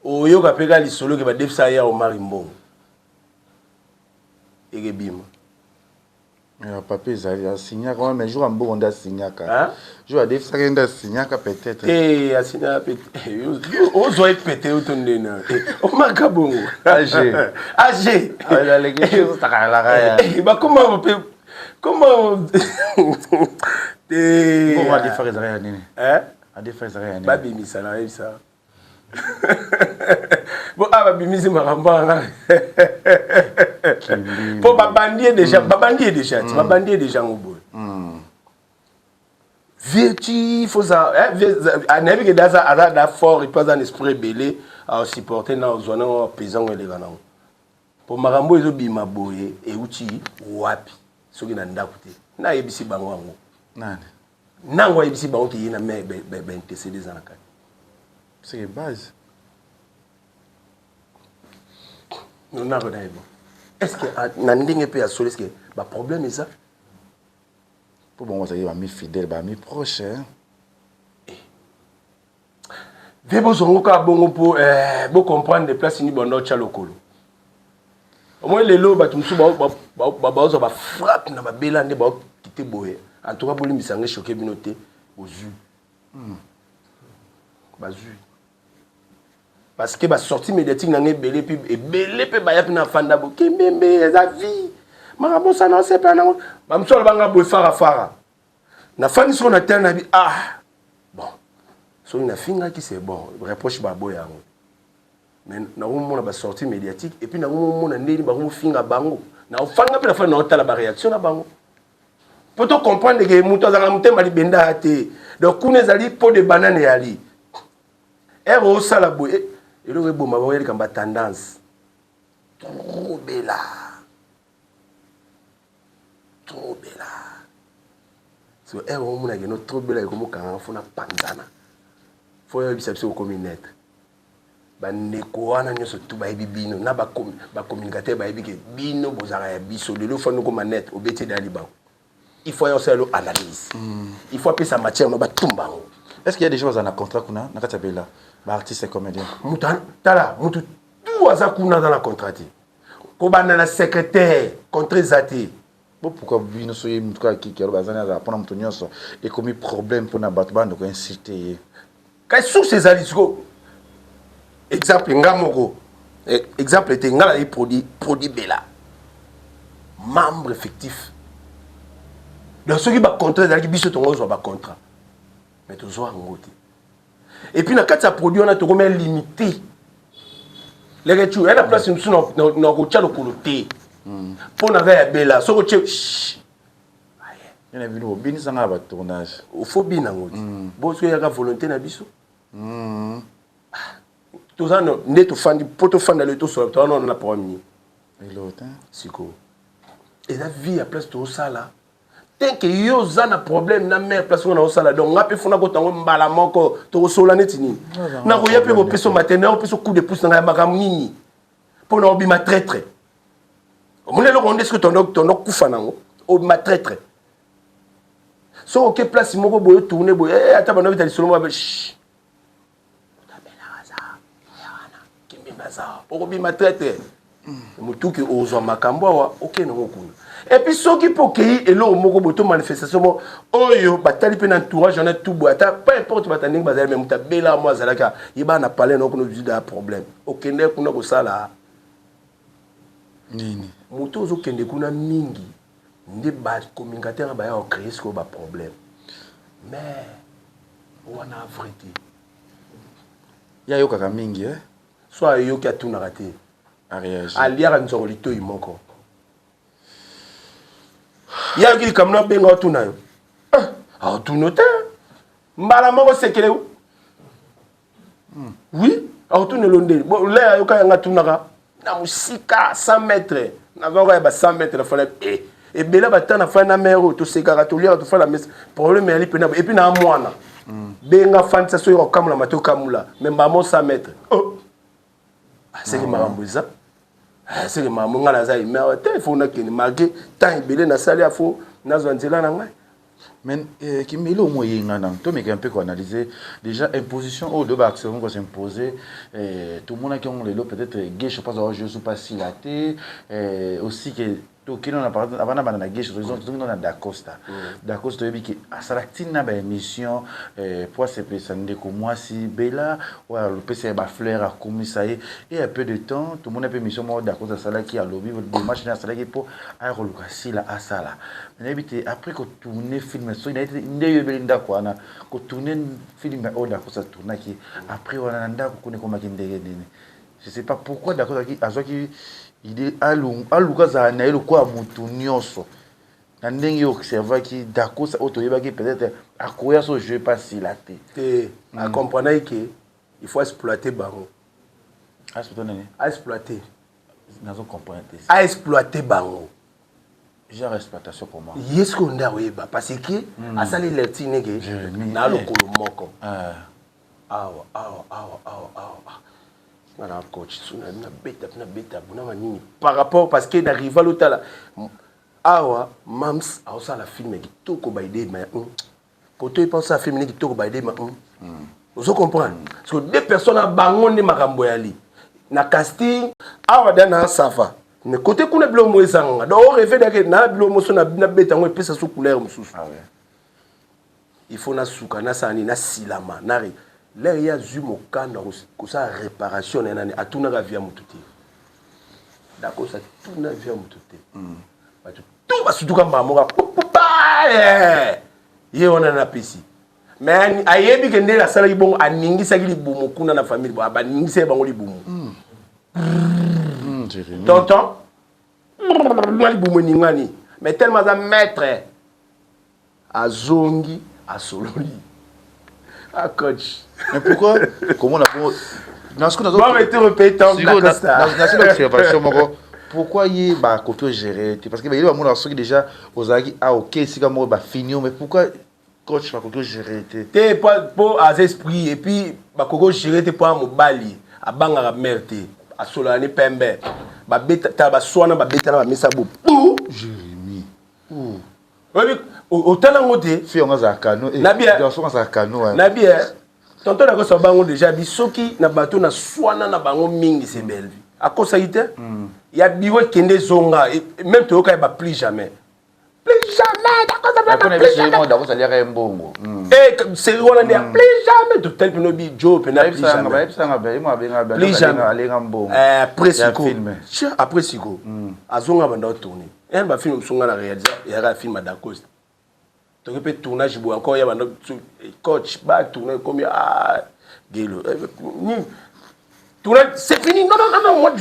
oyoka mpe ka lisolo ke badefisa ya Omari mbongo ekebima Ya papier ezali asignaka wana mais jour ya mbongo nde asignaka jour adefisaka ye nde asignaka peut-être te asignaka pe ozwa ye pete yo to ndeni omaka bongo ag ag bakoma mpe koma te mbongo adefaka ezalaka ya nini adefaka ezalaka ya nini babimisa na yebisa bo awa ah, babimisi makambo wana mpo babandi ye déjà mm. babandi ye déjà ti mm. babandi ye déjà ngo boye mm. vie ti foza eh, ah, nayebi ke aza aza da fort epuis aza na esprit ebele asupporte na ozwa nango apesa ngo eleka nango mpo makambo oyo ezobima boye euti wapi soki na ndako te nayebisi bango yango Nango ayebisi bango ke ye na mère ba intercede eza na kati. C'est base. Non nako na yebo. Est-ce que ah, na ndenge pe ya solo est-ce que ba problème eza? Po bango bazali ba mi fidèle, ba mi proche hein. Eh. Ve bozongo kaka bongo po eh, bo comprendre place ni bondo tcha lokolo. Omoni lelo bato mosusu baozwa ba frappe na babela nde baokite boye. En tout cas bolimbisa ngai choquer bino te bozwi. Hmm. Bazwi. Parce que ba sortie médiatique na ngai ebele puis ebele pe baya pe na fanda bo kimbimbi eza vie. Makambo osana osepela nango. Ba mosusu alobanga boye fara fara. Nafandi soko na tele na bi ah bon soki nafingaki c'est bon reproche baboya yango. Mais nakomona ba sortie médiatique et puis nakomona ndeni bakomofinga bango naofanga mpe nafandi naotala ba réaction na bango mpo to comprendre ke moto azalaka na motema libenda ya te donc kuna ezali po de banane eyali ere osala boye eh, eloko eboma bango ya likambo ya tendance trop bela trop bela so ere omona keno trop bela ekomokanga fo na panzana fo oyebisa biso okomi netre Ba ndeko wana nionso tout bayebi bino na ba communicateur bayebi ke bino bozalaka ya biso lelo ofandi okoma net obeti eda libaku. Il faut ayosala lo analyse, il faut apesa matière no batumba yango. Est ce qu'il y a des gens baza na contrat kuna na kati ya Bela, baartiste et comédien? Moto tala, moto tu aza kuna aza na contrat te. Kobanda na secrétaire, contrat eza te. Bo pourquoi bino soki motu kaka kiki aloba azani azala mpona moto nyonso, ekomi problème mpona bato banda koinsulte ye? Kasi source ezali siko. Exemple, nga moko, exemple te, nga nazali produit Bela, membre effectif. Donc soki bacontrat ezalaki, biso tongozwa bacontrat, mais tozwa yango te. Et puis na kati ya produit wana, tokomi limité. Leke tu ya na place mosusu na kotya lokolo te mpo na ngai ya Bela. Soki otie ye na bino bobinisanga na batournage. Ofo bina yango te. Bo soki eyaka volonté na biso, toza nde tofandi mpo tofanda lelo, tosola, toza nano na problème nini? Elo te. Sikoyo eza vie ya place tozosala tenke. Yo oza na problème na mare place ngo naosala, donc nga mpe funa kotango mbala moko tokosola neti nini. Nakoya mpe kopesa matin, nakopesa coup de pouce na ngai ya makambo nini mpo na obima traître. Omoni eloko nde soki tondo kufa nango, obima traître. Soki oke place moko boye, otourne boye, ata bando beta lisolo moko, aza okobima traître. Motuki ozwa makambo awa, okende ngo kuna. Et puis soki mpo okei eloko moko boye to manifestation moko oyo batali mpe na entourage wana tu boye, ata peu importe bato ndenge bazali, me moto abela mo azalaki yebaa na palais na okuna ozwi da problème. Okende kuna kosala nini? Moto ozokende kuna mingi nde bacommunicateur baya kocréer sikoyo baproblème, mais wana vrai te. Ye ayokaka mingi, eh? So ayoki, atunaka te. Aréagir. Aliaka nzoko litoi moko. Ye ayoki likambo na abenga, otuna yo, aotuna te mbala moko sekele. Oui, aotuna elondeli le ayoka yanga, atunaka na mosika 100 mètre. Nazwaka ya ba 100 mètre na fana ebele bata na fana na mare oyo tosekaka, toliaka, tofala mesa. Problème eyali mpena. Et puis na mwana benga, fandisa, soki okamula mate, okamula, mais mbamo 100 mètre, oh. Aseki makambo eza, aseki makambo. Ngai naza humain te, faut nakende malgré temps ebele nasali, afo nazwa nzela na ngai. Mais kimbeli omo eyenga na tomeka mpe koanalyse déjà imposition oyo do baaction moko s'impose. Tomonaki yango lelo, peut-être Gesho mpo azala jouer pa Sila te aussi ke tokende na abana banda na Gesho, tozongi na Dacosta. Dacosta toyebi ke asala ntina baémission po asepelisa ndeko mwasi Bela oyo alopesa ye bafleur, akomisa ye. Et ya peu de temps tomoni mpe émission moko Dacosta asalaki, alobi démarche nde asalaki mpo aya koluka Sila asala. Nayebi te, après kotourne film, soki nayebi te nde oyebeli ndako wana kotourne film oyo Dacosta atournaki, après wana na ndako kuna ekomaki ndenge nini? Je sais pas pourquoi Dacosta azwaki idée aluka azala na ye lokola motu nyonso. Na ndenge observaki Dacosta oyo toyebaki, peut-être akoya so joue pas Sila te. Te, acomprendaki ke il faut exploiter bango. Exploiter nani? Aexploiter. Nazo comprendre te. Aexploiter bango. Genre exploitation comment? Ye sikoyo nde akoyeba, parce que asali lecture ndenge na lokolo moko awa awa awa awa awa. Nga na coach so nabeta nabeta bunama nini par rapport, parce que na rival otala awa, Mams aosala film ya kitoko baide ma koto epa osala film ne kitoko baide ma. Ozo comprendre? Parce que deux personnes na bango nde makambo yali na casting awa da na safa, mais côté kuna biloko mo ezanganga. Donc orêve dake na biloko mosusu nabeta yango epesa so couleur mosusu. Il faut nasuka nasala nini, nasilama nare lere ye azwi mokanda kosala réparation na ye. Nani atunaka via motu te? Dakosa tuna via motu te. Bato tu basutuka mbala moko pupupa ye wana napesi. Mais ayebi ke ndenge asalaki bongo, aningisaki libumu kuna na famille, baningisa ye bango libumu. Tonton na libumu eningani, mais tellement aza maître, azongi, asololi ah coach. Mais pourquoi komona bongo? Bon, été repétant. Nasala observation moko: pourquoi ye bakoki ogérer te? Parce que bayeli bamonaka soki déjà ozalaki a oke esika moko bafini yo, mais pourquoi coach bakoki ogérer te? Te, po aza esprit. Et puis bakoki ogérer te mpo ya mobali abangaka mare te, asolaka ni pembe. Babeta, baswana, babetana, bamisa bo Jérémie. Oyebi otala yango te. Fille yango azala kano. Eh, na bien. Garçon azala kano. Na bien. Tonton nakosa bango déjà bi soki na bato na swana na bango mingi c'est Bellevue. Akosaki te. Ya bureau ekende zonga même toyoka ya ba plus jamais. Plus jamais dakosa plus jamais. Dakosa liaka ye mbongo. Eh série wana nde plus jamais totali peno bi jo pena plus jamais. Bayebisanga be mo abenga be. Plus jamais. Alenga mbongo. Eh après siko. Après siko. Azonga banda tourner. Un ba film mosusu nga na réalisa eyaka film ya Dacosta. Toki mpe tournage boye encore ya banda coach ba tourner ekomi ah gelo nini tournage c'est fini non non non non moi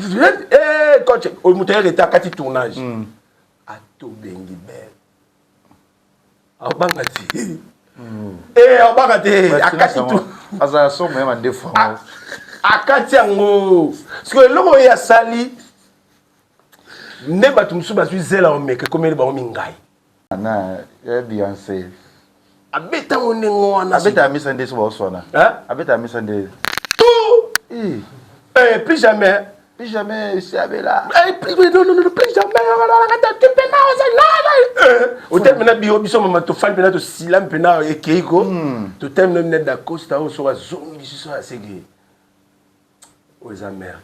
eh coach moto ayaka ete akati tournage mm. atobengi belle abanga te mm. eh abanga te akati tout azala somo ya mandefu yango akati yango sikoyo eloko oyo asali nde bato mosusu bazwi zela omeka ekomeli bango mingai na ya Beyonce abeta ngo ndenge wana abeta misa nde so baoswana abeta misa nde tout eh, plus jamais. Plus jamais siabela eh, plus, non, non, non, plus jamais. Otali mpena bio biso mama tofandi mpena tosila mpena ekei ko totali mpena mpena dacosta oyo soki azongi lisusu aseke oyo eza merde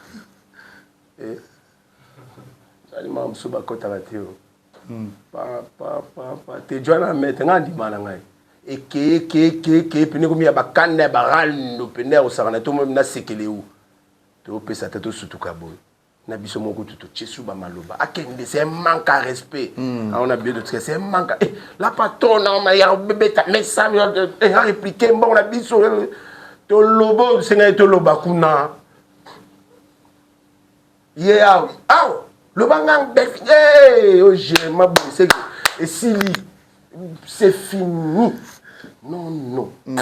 ezali mama mosusu bakɔtaka te o pa te jwana mete ngai andima na ngai ekeye ekeye ekeye ekeye pene komi ya bakanda ya barando pene ya kosakana to na sekeleu topesa te tosutuka boye na biso moko kutu totie su bamaloba akende c'est un manque à respect mm. on a bien de c'est un manque eh, la patronne ya bebeta mesa eh, arépliquer mbongo na biso toloba osengaki toloba kuna ye awa awa loba nga hey, oyo germa boye seke esili c'est fini non non mm.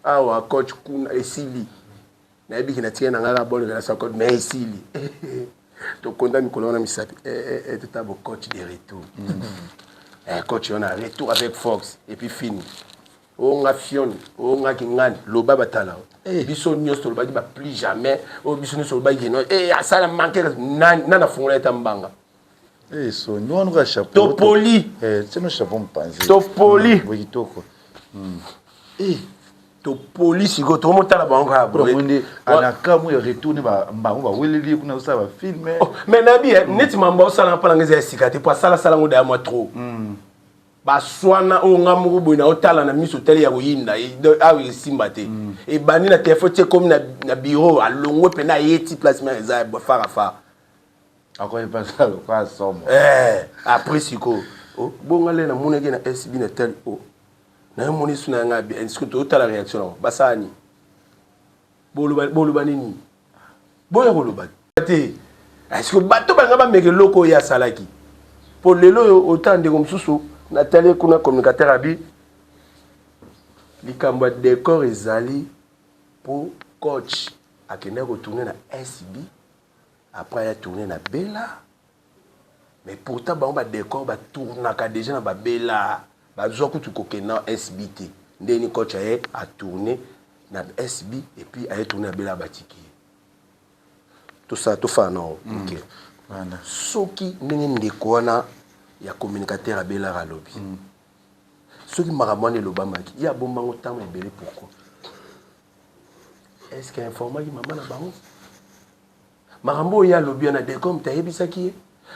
Awa coach kuna esili nayebi ke natikali na ngai kaka bonne relation coach mais esili tokonda mikolo wana misapi eh, eh, eh, totala bo coach de retour mm. eh, coach wana retour avec force et puis fini oyo nga fione oyo nga kingani loba batala eh. Biso nyonso tolobaki ba plus jamais oyo biso nyonso tolobaki kino eh, asala manke nani afungola eta mbanga. Eh, soni wana ka chapeau. Topoli. Eh, tseno chapeau mpanzi. Topoli. Boye kitoko. Eh, topoli sikoyo tokomotala bango kaka boye. Nde anakamwe ya retourne ba mbango ba weleli kuna osala ba film. Oh, mais nabi eh, neti mambo osala mpo na ngai eza ya sika te po asalasala yango daya mwa trop. Baswana oyo nga moko boye na otala na miso otali ya koyinda awa esimba te. Ebandi na telefone ti ekomi na bureau alongwe mpena aye ti place mare eza fara fara. Akoyeba lokola somo. Eh, après sikoyo oh, bonga le namonaki na SB na tali oh. Nayomoni su na ngai bien sikoyo totala réaction nango basala nini boloba boloba nini boya koloba te sikoyo bato balinga bameka eloko oyo asalaki mpo lelo oyo otala ndeko mosusu natali kuna communicateur abi likambo ya décor ezali mpo coach akendaki kotourne na SB après aya tourne na Bella mais pourtant bango ba décor ba tournaka déjà na ba Bella bazwa kutu kokende na SB te ndenge ni coach aye a tourne na SB et puis aye tourne na Bella batiki ye tosala tofana nao ok soki ndenge ndeko wana ya communicateur abelaka alobi soki makambo wana elobamaki ye abombango ntango ebele pourquoi est ce que informaki mama na bango makambo oyo ye alobi wana decor moto ayebisaki ye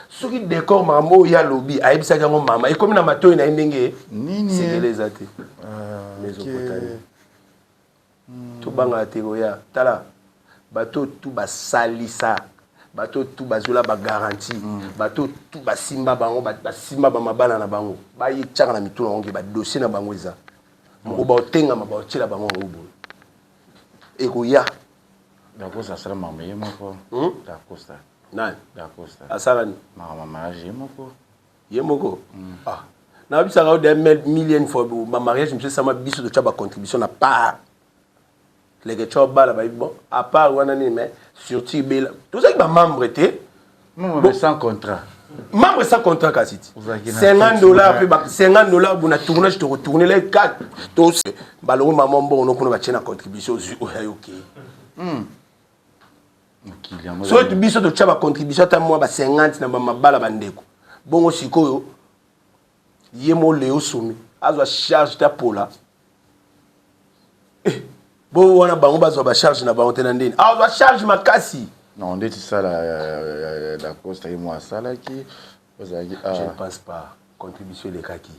soki decor makambo oyo ye alobi ayebisaki yango mama ekomi na matoi na ye ndenge nini sekele eza te Mesopotamie tobangaka te koya tala bato tu basalisa bato tu bazwela bagarantie bato tu basimba bango basimba bamabala na bango bayetiaka na mitu na bango ke badossier na bango eza moko baotengama baotiela bango yango boye ekoya. Dacosta asala makambo ye moko. Dacosta. Nani? Dacosta. Asala nini? Makambo ya mariage ye moko. Ye moko? Ah. Nayebisaka yo des millième fois ba mariage mosusu esama biso totya ba contribution na part. Leke tya obala bayebi bon à part wana nini mais surtout bela tozalaki ba membre te. Membre sans contrat. Membre sans contrat kasi ti. $50 pe ba $50 bo na tournage to retourner les 4 to balongo maman mbongo no kuna batie na contribution ozwi oyo ayo okei. Soki biso totya ba contribution ata mwa ba 50 na ba mabala bandeko bongo sikoyo. Ye mo Leo Somi azwa charge ta pola. Eh, bo wana bango bazwa ba charge na bango te na ndeni. Azwa charge makasi. Non, ndeti sala la Costa ye mo asalaki ozalaki ah. Je ne pense pas. Contribution elekaki.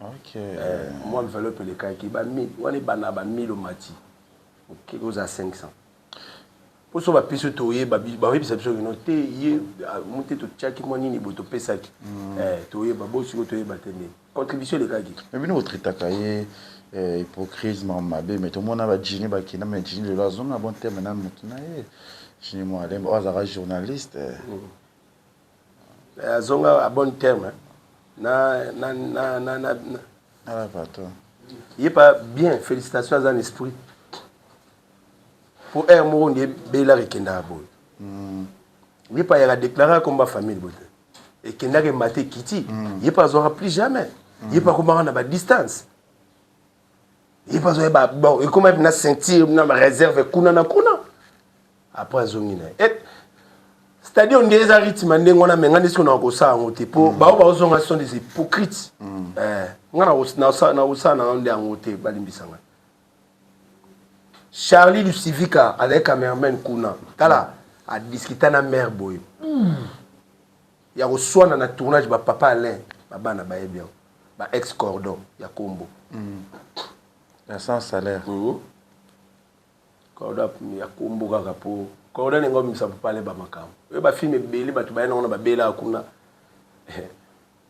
Ok. Eh, mwa enveloppe elekaki ba 1000 wana ebanda ba 1000 omati. Okei ozala 500. Mpo so bapesi yo toyeba bayebisa biso kino te ye ah, mu te totiaki mwa nini boye topesaki mm. eh, toyeba bo sikoyo toyeba te nde contribution elekaki. Mais bino botraitaka ye eh, hypocrise makambo mabe mais tomona ba Jimmy bakenda mais Jimmy lelo azonga bon terme na motu na ye Jimmy Mwalemba oyo azalaka journaliste mm. Eh, azonga à bon terme na na na na na na patron ye pa bien félicitations aza na esprit po heure moko nde belaka ekendaka boye mm. ye pa ayaka déclare akomba famille boye te ekendaka emata ekiti mm. ye pa azwaka plus jamais mm. ye pa akomaka na badistance ye pa azoyeba bon ekoma na ceinture na réserve kuna na kuna après azongi na ye c'est-à-dire nde eza rythme ndenge wana me ngai nde soki na kosala yango te mpo mm. bao baozonga sont des hypocrites mm. eh, ngai nakosala na yango nde yango te balimbisa ngai Charlie Lusivika azali cameraman kuna tala a discuta na mère boye ya koswana na tournage ba papa Alain ba bana bayebi yango ba ex cordon ya kombo mm. ya sans salaire mm. cordon ya kombo kaka po cordon ndenge obimisa papa Alain ba makambo oyo ba film ebele bato baye nango na babelaka kuna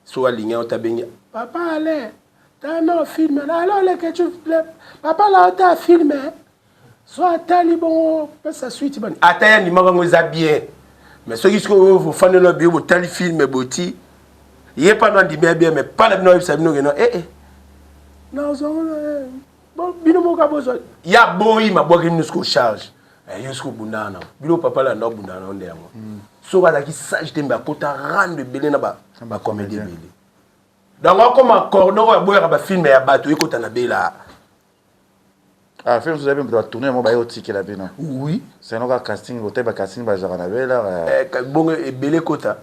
Soki alingi yango te abengi papa Alain tala nao film na alors leketchou papa la ota film so atali bongo pesa suite bani ata ya ndimaka yango eza bien mais soki sikoyo ofandeli bio botali film boti ye pano andimi ya bien mais pa na bino ayebisa bino keno ee eh, eh. nazongo bino moko bozwa ya boyi mabwaki bino sikoyo charge eh, yo sikoyo obundaka na bino papa landa obundaka na nde yango hmm. soki azalaki sage te mbe akota rando ebele na bacomédie ebele donc akoma cordon oyo aboyaka bafilme ya bato ekota na bela Ah, film mosusu mpe batourne yango baye otikela bino oui seno kaka casting otali bacasting bazalaka na bela eh, bongo ebele ekota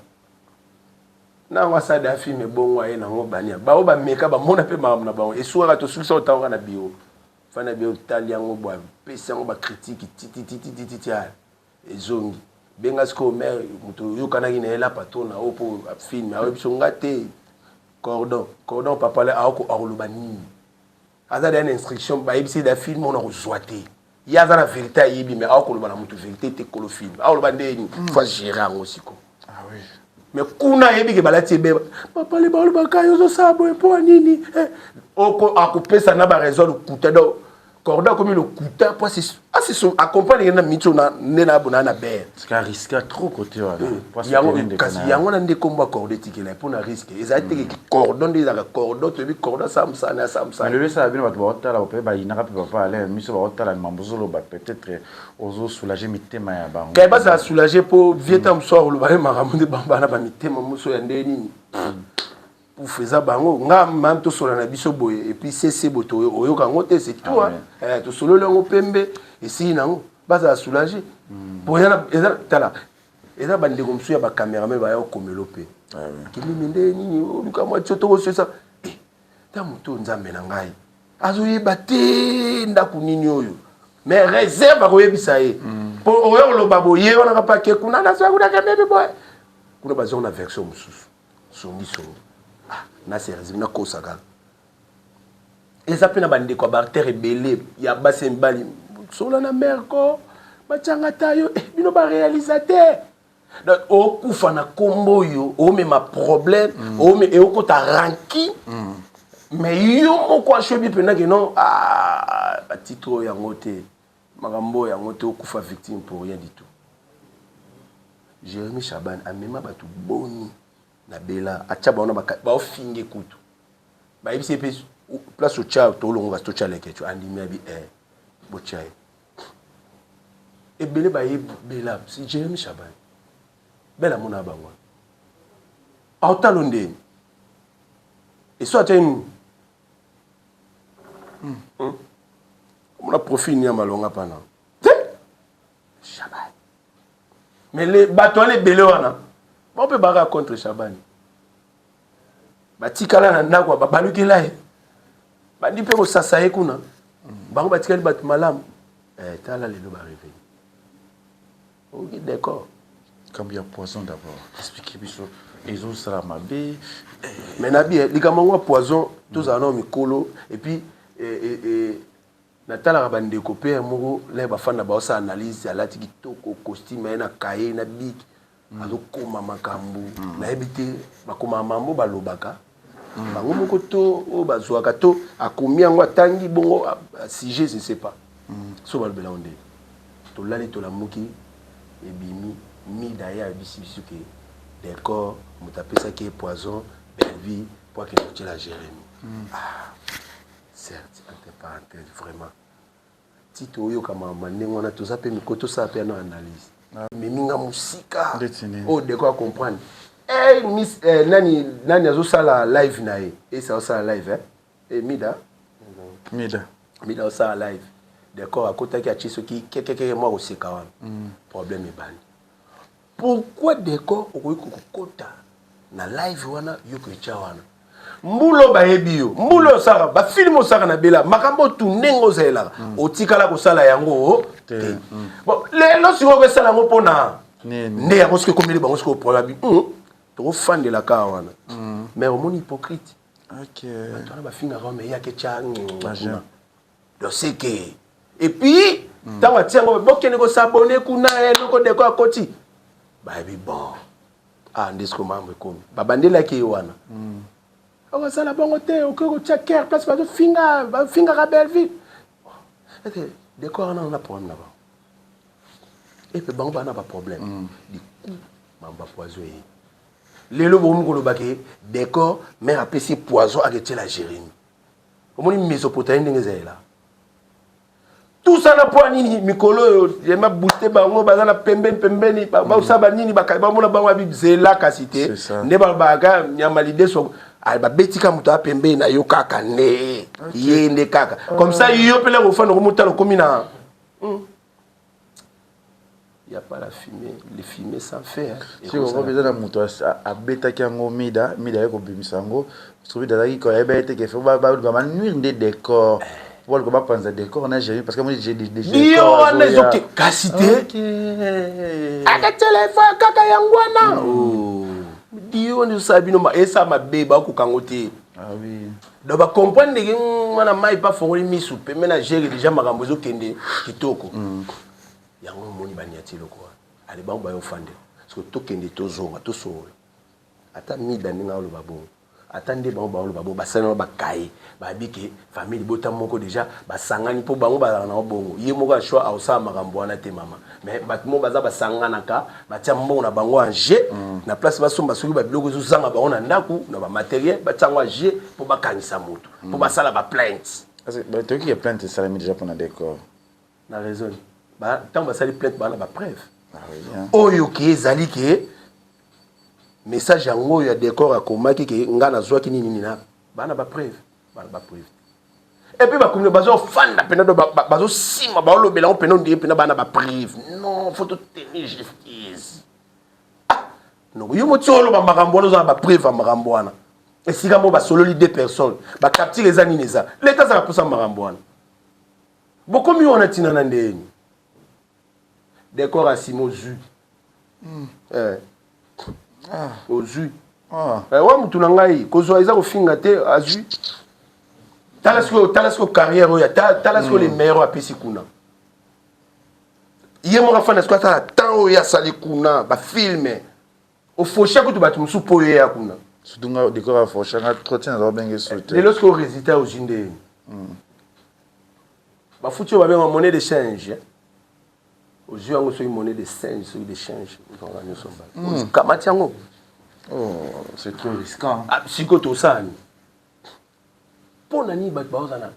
nango asala da film ebongo aye nango bania bango bameka bamona mpe makambo na bango esukaka tosukisa otango kaka na biro fana biro otali yango bwa pesi yango bacritique titititititi ezongi benga sikoyo mare moto oyokanaki na ye la patrona oyo mpo film aoyebi biso nga te cordon cordon papa le akoloba nini aza deya na instruction bayebisi da film oyo nakozwa te ye aza na verité ayebi mais akoloba na moto verité te kolo film akoloba nde nini mm. faut gérer yango siko ah, oui. mais kuna ayebi ke balati ebeba papa le balobaka yo ozosala boye mpo ya nini eh. akopesa na baraison lokuta donc Corda akomi lokuta po acomprendre ye na miso nde na abona na bere risque trop côté wana eh, yango kasi yango na nde kombo ya cordon etikela mpo na risque ezali te ke cordon nde ezalaka cordon toyebi cordon asala mosala na asala mosala lelo esala bino bato baotala mpe bayinaka mpe papa Alain miso baotala mambo ozoloba peut-être ozo soulager mitema ya bango kay bazala soulager mpo vie ta mosusu akoloba ye makambo nde bambana bamitema mosusu ya nde nini Pouf eza bango nga mame tosola na biso boye et puis cc boto oyoka yango te c'est tout hein. Eh, tosololi yango pembe esili nango bazala soulage mm. po eza tala eza bandeko mosusu ya bacameraman baya kokomelo mpe ah kimimi nde nini oluka mwa tio tokosesa eh, ta moto nzambe na ngai azoyeba te ndako nini oyo mais réserve akoyebisa ye mpo mm. oyo koloba boye wana kapake kuna nazoya kuna kememi boye kuna bazonga na version mosusu Songi songi. Ah, na service na kosa kaka. Eza pe na ba ndeko ya barter ebele ya basi ya mibali. Sola na mère ko. Batianga tayo eh, bino ba réalisateur. Donc okufa na kombo oyo omema problème, mm. ome ekota ranki. Mm. Mais yo moko ashobi pena ke non ah ba titre oyo yango te. Makambo oyo yango te okufa victime pour rien du tout. Jeremie Shaban amema batu boni na Bella atia bango na baofinge kutu bayebisi ye mpe place otya tolongo kasi totya leketcho andimi abi eh botya ye ebele baye Bella si Jeremie Shaban Bella amona bango aotalo ndeni eso atya ye nini hmm. omona profil ni ya malonga pana te Shaban mais les bato wana ebele wana bango mpe baka contre Shabani. Batikala na ndako babalukela ye. Bandi mpe kosasa ye kuna. Bango batikali bato malamu. Eh, tala lelo ba revenu. Oki décor. Likambo ya poison d'abord. Expliquez biso ezosala mabe. Mais nabi eh, likambo yango ya poison tozala nao mikolo et puis eh, eh, eh, natalaka bandeko mpe moko lere bafanda baosala analyse, alati kitoko costume ye na kaye na bic, azokoma makambo. Nayebi te bakomaka mambo balobaka bango moko to oyo bazwaka to akomi yango, atangi bongo sujet, je ne sais pas. So balobela yango ndenge tolali tolamuki ebimi mida ye ayebisi biso ke décor moto apesaki ye poison Bellevie po akende kotiela Jérémie. Ah, certes, entre parenthèse, vraiment ti toyoka mama ndenge wana toza mpe miko tosala mpe ano analyse memi nga mosika oyo deko acomprendre. Hey, miss, eh, nani, nani azosala live na ye, esa azosala live, eh? Eh, Mida. Mida. Mida azosala live, décor akotaki atie soki kekekeke mwa koseka wana. Problème ebandi. Pourquoi décor okoki kokota na live wana, yo koetya wana mbulo? Bayebi yo mbula osalaka bafilms, osalaka na bela makambo tu ndenge ozalelaka, otikala kosala yango te. Bon, lelo sikoyo okosala yango mpona nde yango soki ekomeli bango sikoyo problème bi tokofandela kaka wana. Mais omoni hypocrite, bato wana bafingaka, me yaki tya kuna donc c'est que et puis ntango atia yango, bokende kos'abonner kuna, eloko deko akoti, bayebi bon, ah, nde sikoyo mambo ekomi babandelaki ye wana. Okosala bongo te, okoki kotia cœur place bazofinga, bafingaka Belleville ete décor wana na problème na bango epe bango bana baproblème. Du coup mambo bapoison ye lelo bokomi koloba ke décor mare apesi poison aketiela Jérémie. Omoni Mésopotamie ndenge ezalela tout ça na mpo nini? Mikolo oyo yema booste bango baza na pembeni pembeni, basala banini, bamona bango babizela kasi te nde balobaka nyama lideso babetika moto apembeni na yo kaka nde ye nde kaka comme ça yo mpele kofanda komotala okomi na y a pas la fumée, le fumée sans faire. Sikoyo eza na moto abetaki yango Mida, Mida aye kobimisa yango soki Mida azalaki koyeba ete ke faut baluka banuire nde décor, baluka bapanza décor na Jérémie parce que moi j'ai dio wana ezoke kasi te aka telefone kaka yango wana dio wana ezosala bino esala mabe, bakoka yango te. Donc bacomprendre ndenge mwana mai mpe afongoli misu pembe na gere déjà makambo ezokende kitoko. Yango omoni baniati eloko wana ale bango bayo ofandela parce que tokende tozonga tosolola ata Mida ndenge aoloba bongo, ata nde bango baoloba bongo, basali nango bakaye bayebi ke famille libota moko déjà basangani mpo bango bazalaka nango bongo. Ye moko ya choix aosala makambo wana te mama, mais bato moko baza basanganaka batia mbongo na bango en jeu na place basomba soki babiloko ezozanga bango na ndako na bamatériel, batia yango en jeu mpo bakangisa motu mpo basala baplainte. Toyoki ke plainte esalami déjà mpona décor. Na raison, ntango basali plainte baa na bapreuve oyo ke ezali ke message yango oyo ya décor akomaki ke nga nazwaki nini nini na baa na bapreuve, baa na bapreuve. Et puis bakomi bazofanda mpena do bazosima baolobela yango mpena ondire mpena baa na bapreuve. Non, faut totenir justice. Ah noko, yo moti oloba makambo wana, oza na bapreuve ya makambo wana? Esika moko basololi deux personnes, bacapture eza nini, eza leta azala mposa makambo wana. Bokomi wana ntina na ndeni décor asima ozwi. Eh. Ozwi. Eh, wa mutu na ngai kozwa eza kofinga te, azwi. Tala sikoyo, tala sikoyo carrière oyo, tala sikoyo le meilleur oyo apesi kuna. Ye moko afanda sikoyo atala temps oyo asali kuna bafilms, ofosha kutu bato mosusu mpo oyo eya kuna. Surtout nga décor afosha nga trop, tina babenge su te. Lelo sikoyo résultat ozwi ndeni bafuti oyo babenga monnaie de change, ozwi yango soki monnaie de singe, soki de change, ozwanga nyonso kamati yango. Oh, c'est trop risquant. Ah, sikoyo tosala nini? Mpo na nini bato baoza na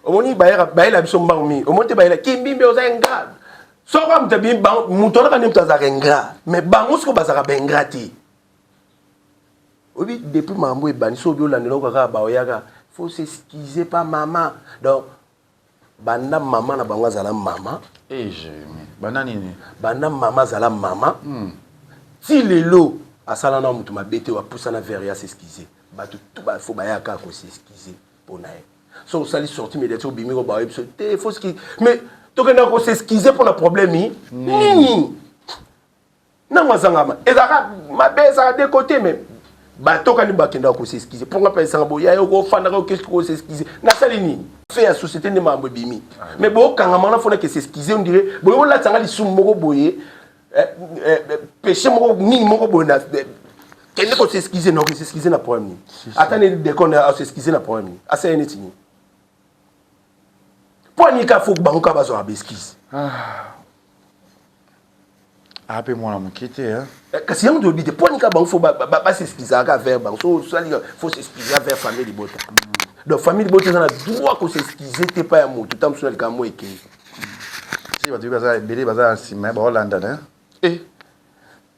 omoni bayela biso mbango mingi? Omoni te bayela kimbimbi, oza ingrat. Soko moto abimi, moto wana kani moto azalaka ingrat, mais bango sikoyo bazalaka baingrat te. Oyebi depuis makambo ebandi so obi olandela kaka baoyaka faut s'excuser pa mama. Donc banda mama na bango azala mama. Eh, Jérémie banda nini? Banda mama azala mama ti lelo. Asala na mutu mabe te apusana vers ye as'excuse. Bato tout ba faut baya kaka ko s'excuser mpo na ye. Soki osali sortie médiatique obimi ko bayebi biso te faut ce mais tokendaka ko s'excuser mpo na problème nini? Nango azangama ezalaka mabe, ezalaka de côté, mais batokani bakendaka ko s'excuser mpo nga mpe esanga boya yo kofandaka okeski ko s'excuser, nasali nini? Fait ya société nde makambo ebimi, mais bokangama na fona ke s'excuser, on dirait boye olatisanga lisumu moko boye, péché moko nini moko boye na kende ko s'excuser. Na s'excuser na problème nini? Ata neti déconne, s'excuser na problème nini? Asala neti nini? Mpo anika fo bango kaka bazwaka baexcuse. Ape mwana moke te. Kasi yango tolobi te, mpo anika bango fo bas'excusaka vers bango. So osali, fo s'excuser vers famille libota. Donc famille libota eza na droit kos'excuser te pa ya motu ta mosusu na likambo ekei. Si bato baza ebele, baza na nsima, baolanda na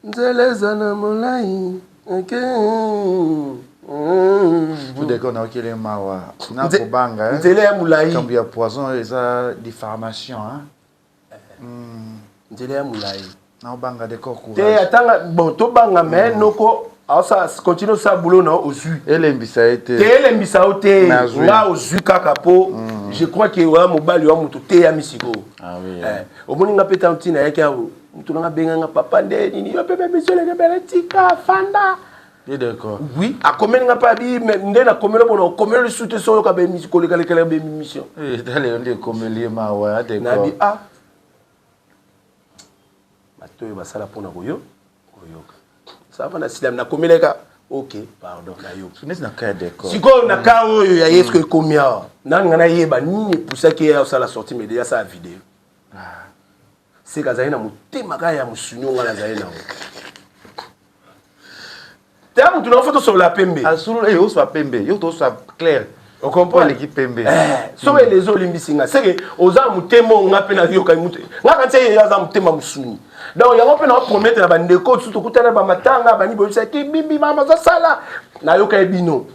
Nzela eza na molai eke. Tout d'accord, naokele mawa na kobanga. Nzela ya molai. Likambo ya poison eza diffamation. Nzela ya molai. Naobanga, décor. Te, atanga bon, tobanga, mais noko aosala, continue osala boulot na ozwi. Elembisa ye te. Te, elembisa yo te. Nga ozwi kaka mpo je crois que oya mobali wa moto teyami sikoyo. Omoni nga mpe ntango ntina yaki awo, moto nanga abenganga papa nde nini, yo mpe bemiso eleke bele, tika fanda. Oui, akomeli nga mpe abi nde nakomeli bona okomeli lisusu te, so oyoka kolekalekela bémission. Lelo nde ekomeli ye mawa. Nabi ah, bato oyo basala mpona koyo koyoka sava na silami, nakomeleka, ok, pardon, nayoki. Neti na cas ya décor. Sikoyo na cas oyo ya ye, soki ekomi awa, nani nga nayeba nini epusaki ye asala sortie média, asala video? Seka azali na motema kaka ya mosuni oyo nga nazali nango te. Ya motu nango fo tosolola pembe. Oswa pembe, yo toswa clair. Ocomprendre? Pembe. Soki elezo olimbisi nga, seke oza motema oyo nga mpe nayoka mutu nga kanisi ye aza motema mosuni. Donc yango mpe naopromettre na bandeko susu tokutana bamatanga bani boyebisaki bimbi mama azosala, nayoka ye bino.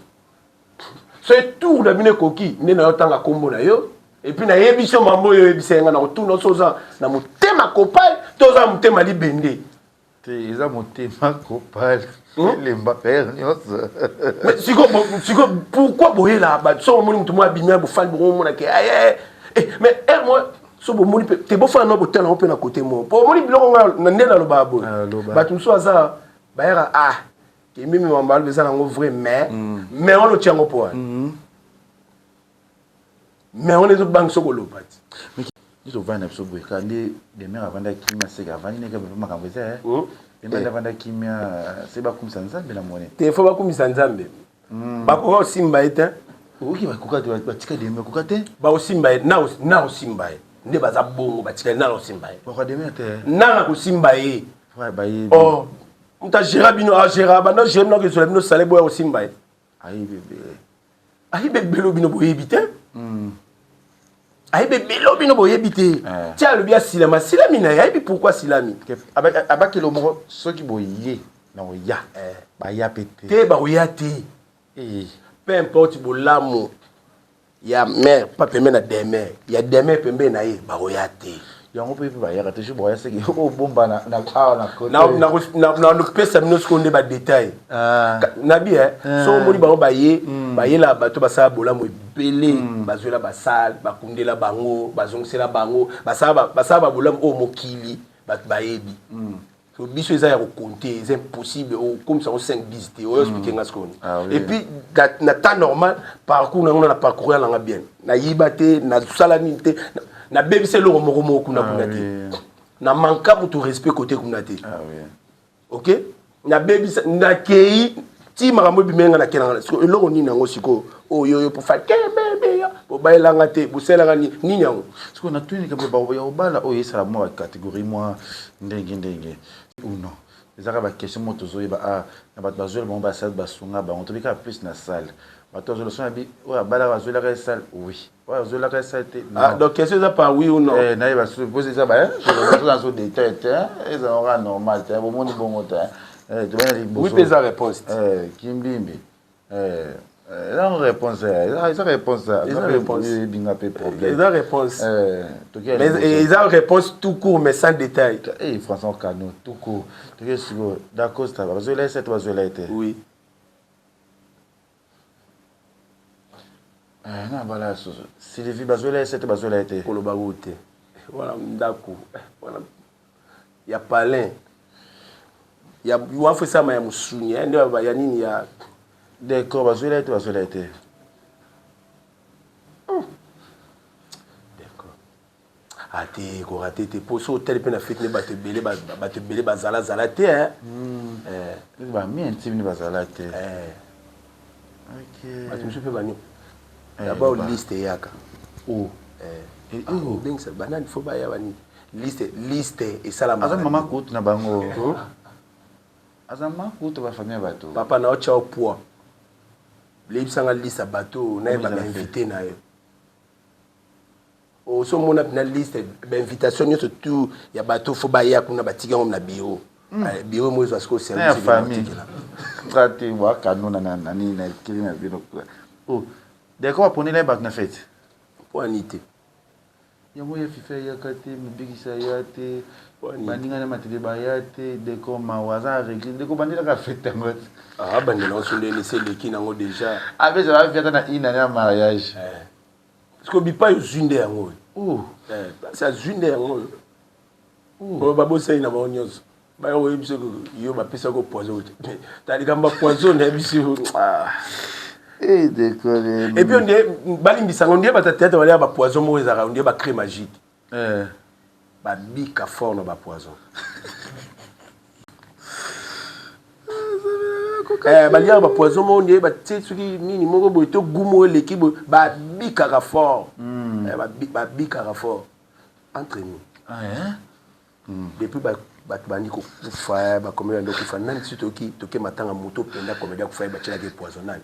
So tour na bino ekoki nde nayotanga nkombo na yo, et puis nayebi so mambo oyo oyebisa ye nga na kotuna so oza na motema kopal to oza na motema libende. Te, eza motema kopal, elemba pere nyonso. Siko pourquoi boyela bato? So omoni motu moko abimi, bofandi bongo, omonake, mais heure mo so bomoni mpe te, bofanda na botala yango mpe na kote moko, po omoni biloko nga nde nalobaka boye. Bato mosusu aza bayaka, ah, kemimi mambo eza nango vrai, mais wana otia yango mpo wana, mais wana ezobanga soki oloba ti. Biso tovandi na biso boye kaka nde demer avanda kimia, seke avandi ndenge mpe makambo eza. Demer nde avanda kimia, se bakumisa Nzambe na mone. Te, fo bakumisa Nzambe, bakoka kosimba ye te. Okoki bakoka te, batika demer koka te. Bakosimba ye na kosimba ye nde baza bongo, batikali na kosimba ye. Bakoka demer te. Na kosimba ye, moto agéra bino, agéra banda géra bino, akozwela bino sale boya kosimba ye. Ayebi ebele. Ayebi ebele, bino boyebi te. Ayebi ebele, bino boyebi te. Ti alobi asilama, asilami na ye, ayebi pourquoi asilami. Abakelo moko soki boye na koya, baya mpe te. Te, bakoya te. Peu importe bolamu ya mare pa pembe na demer ya demer pembe na ye, bakoya te. Yango mpe bayaka toujours, bakoya seke obomba awa na Napesa bino sikoyo nde badetail nabi. So omoni bango baye, bayela bato basala bolamu ebele, bazwela basale, bakundela bango, bazongisela bango, basala babolamu oyo mokili bato bayebi. So biso eza ya kokonte, eza impossible okomisa yango 5 10 te. Oyo explique nga sikoyo. Et puis na temps normal, parcours nango na parcours ya nanga bien, nayiba te, nasala nini te, nabebisa eloko moko moko kuna kuna te, na manka moto respect kote kuna te. Ok, nabebisa, nakei ti makambo ebimeli nga, nakelanga sikoyo eloko nini yango sikoyo oyo oyo pofa kebebe yo bobayelanga te, bosalelanga nini yango? Sikoyo natuni kambe ya obala oyo esala mwa bacatégorie mwa ndenge ndenge ou non, ezaka baquestion moko tozoyeba a na bato bazwela bango basale, basunga bango, tobi kaka plus na salle bato bazwela so na bi oyo abalaka bazwelaka esale, oui, oyo azwelaka esale te. Ah, donc question eza par oui ou non? Nayeba pose eza ba nazo détail te, ezalaka normal te, bomoni bongo te, tobana liboso. Oui mpe eza réponse. Kimbimbi. Eza réponse, eza réponse, eza réponse ebinga pe problème. Eza réponse. Mais eza réponse tout court mais sans détail. Eh François Kano tout court. Toki siko Dacosta bazoela ye te bazoela ye te. Oui. Eh na bala susu. Sylvie bazoela ye te bazoela ye te. Koloba ko te. Wana ndako wana ya palin ya wafu esama ya musuni eh, nde ya nini ya Decor bazwela ye te bazwela ye te. Decor. Ate ah, korate te mpo so otali mpe na fete nde bato ebele bato ebele bazalazala te eh. Eh. Bami intime nde bazala te. Eh. Bato mosusu mpe bani d'abord liste eyaka. Oh. Ah, obengisa banani fo baya bani liste liste esalama. Aza mama kutu na bango. Aza ma kutu ba famille ya bato. Papa na otia yo poids. Leyebisa nga liste ya bato oyo nayeba ba invite na yo. Osi omona pena liste ba invitation nyoso tout ya bato fo baya kuna batiki yango na bureau. Eh, bureau mo ezwa sikoyo Na ya service famille. otikela. Trate wa kanona na na nini na ekili na bino. Oh. D'accord aponela ye bato na fete. Po ani te. Yango ya fifi ayaka te mobikisi aya te baninga na matete baya te decor mawa aza na regret ndeko bandelaka fete yango te ah, abandela yango so ndeni se eleki nango déjà abeza bafi ata na une année ya mariage eh. parce que bipai ozwi nde yango oyo eh, place azwi nde yango oyo oh. babosani na bango nyonso baya koyebi biso yo bapesaki poison ta likambo ya poison nayebi biso ah. Eh, et puis onde balimbisa ngo nde bato ya théâtre balia bapoison moko ezalaka onde bacré magique eh. babika fort na bapoison eh, baliaka bapoison moko nde batie soki nini moko boye to gu moko eleki boye babikaka fort hmm. babikaka fort entre nous ah, eh? Depuis ba bato bandi kokufa ba comedien bandi kokufa nani si toki toke matanga moto mpenza comedien akufa ye batielaki ye poison nani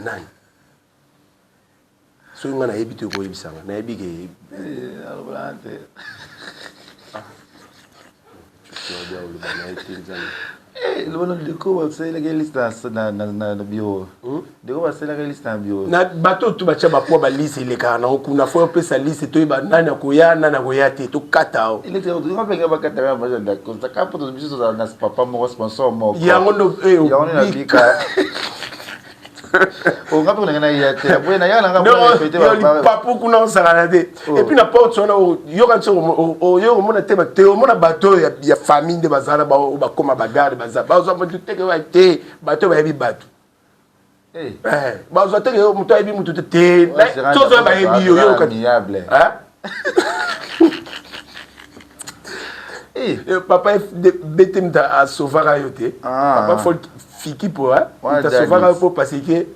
nani soki ngai nayebi te okoyebisa nga nayebi ke eh, alobelaka te ah. oloba na ye te nzambe Eh, lobana ndeko basalelaki liste na bureau hmm? ndeko basalelaki liste na bureau na bato tu batya bapoa baliste elekaka nango kuna fo opesa liste toyeba nani akoya nani akoya te tokata o biso tozala na papa moko sponsor moko yango ndo yango nde nabika onga mpe ndenge naya te boye naya nanga lipapu kuna osakana te oh. et puis na porte wana yoka nso oyo omona te te omona bato oyo ya famille nde bazala bakoma bagarde baza bazwa motu teke wa te bato oyo bayebi bato eh. Eh, bazwa teke moto ayebi motu te te tozo bayebi yo yoka eh. Papa bt moto asovaka yo te ah. Papa fiki po moto asovaka yo po parce que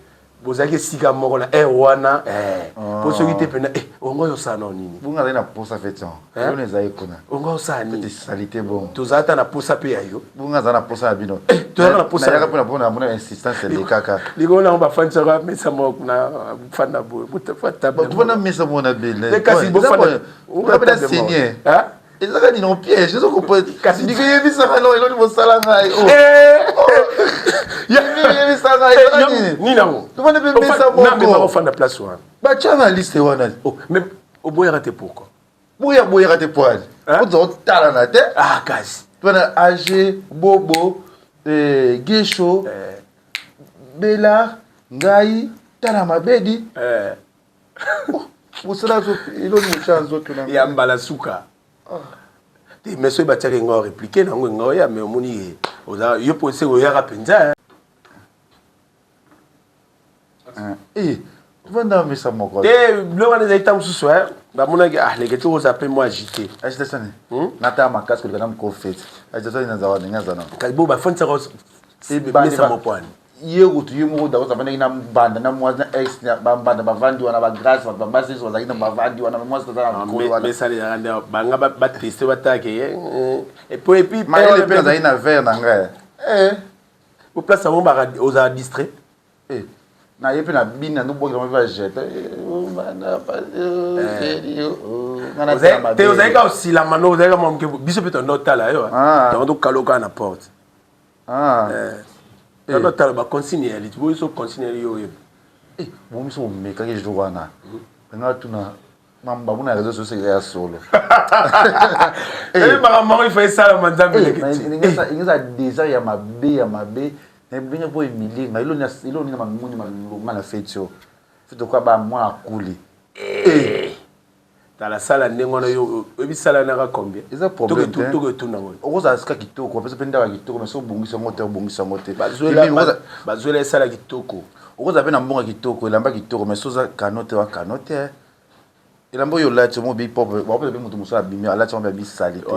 bozalaki esika moko na heure wana eh. Ah. Po soki te mpena eh, ongo ozosala nao nini bongo azali na posa feti yango ezali kuna ongo osala nini salite bongo tozala ata na posa mpe ya yo bongo aza na posa na bino eh, tozalaka na posa nayaka mpe na mpona namona insistance elekaka likolo nango bafandisaka mesa moko kuna fanda boye bofanda mesa moko na bele kasi bofanda na signe ezaka nini piège ezo comprendre kasi ndiko yebisaka no eloni bosala ngai oh. Eh! Oh. yebisa ngai ezaka nini nini yango tofandi mpe mesa moko ofanda place wana batya na liste wana oh, mais oboyaka te pourquoi boya boyaka te poani oza otalana te ah kasi twana age bobo eh, gesho eh. bela ngai tala mabedi eh. mosala eloni motya nzoto na ya mbala suka ah. te mais soki batiaka enga oreplike nango enga oya mais omoni ye oza yo mpo ese oyaka mpenza eh, vanda mesa moko te biloko wana ezali ntango mosusu bamonaki ah leke ti oza mpe mwa agité agitation nini hmm? natala makasi koleka na mokolo fete agitation nini naza wana ndenge aza na kasi bo bafandisaka mesa moko wana Ye kutu ye moko dacosta avandaki na mbanda na mwasi na ex ba mbanda bavandi wana ba grace bato basi nyonso bazalaki na bavandi wana mwasi aza na likolo wana mesalelaka nde banga bateste batake ye epo epuis mayele mpe nazalaki na verre na ngai eh. po place yango ozala distrait eh. na ye mpe na bini na nobwakela mpe bajete te ozalaki kaka osilama no ozalaki kaka mwa moke biso mpe tondo otala yo ah. tongo tokaloka na porte Ah. Eh. Tala tala ba consigne ya liti boyo so consigne ya yo oyeba. Eh, bon miso omekaki jour wana. Nga tuna mamba muna réseaux sociaux ya solo. Eh, makambo yango ifa esalama nzambe eh, ingeza déjà ya mabe ya mabe na ebenge po emilie nga eloni eloni na mamoni malonga na feti yo feti okwa ba mwana kuli. Eh. Tala sala ndenge wana yo oyebi sala naka combien? Eza problème te. Toko etuna ngo. Okozala sika kitoko, bapesa pe ndako ya kitoko mais soki obongisi yango te obongisi yango te. Bazwela bazwela esala kitoko. Okozala pe na mbongo ya kitoko, elamba kitoko mais soki oza kano te oza kano te. Elamba oyo olati yango obi propre, bakopesa pe moto mosusu abimi alati yango pe abi salite.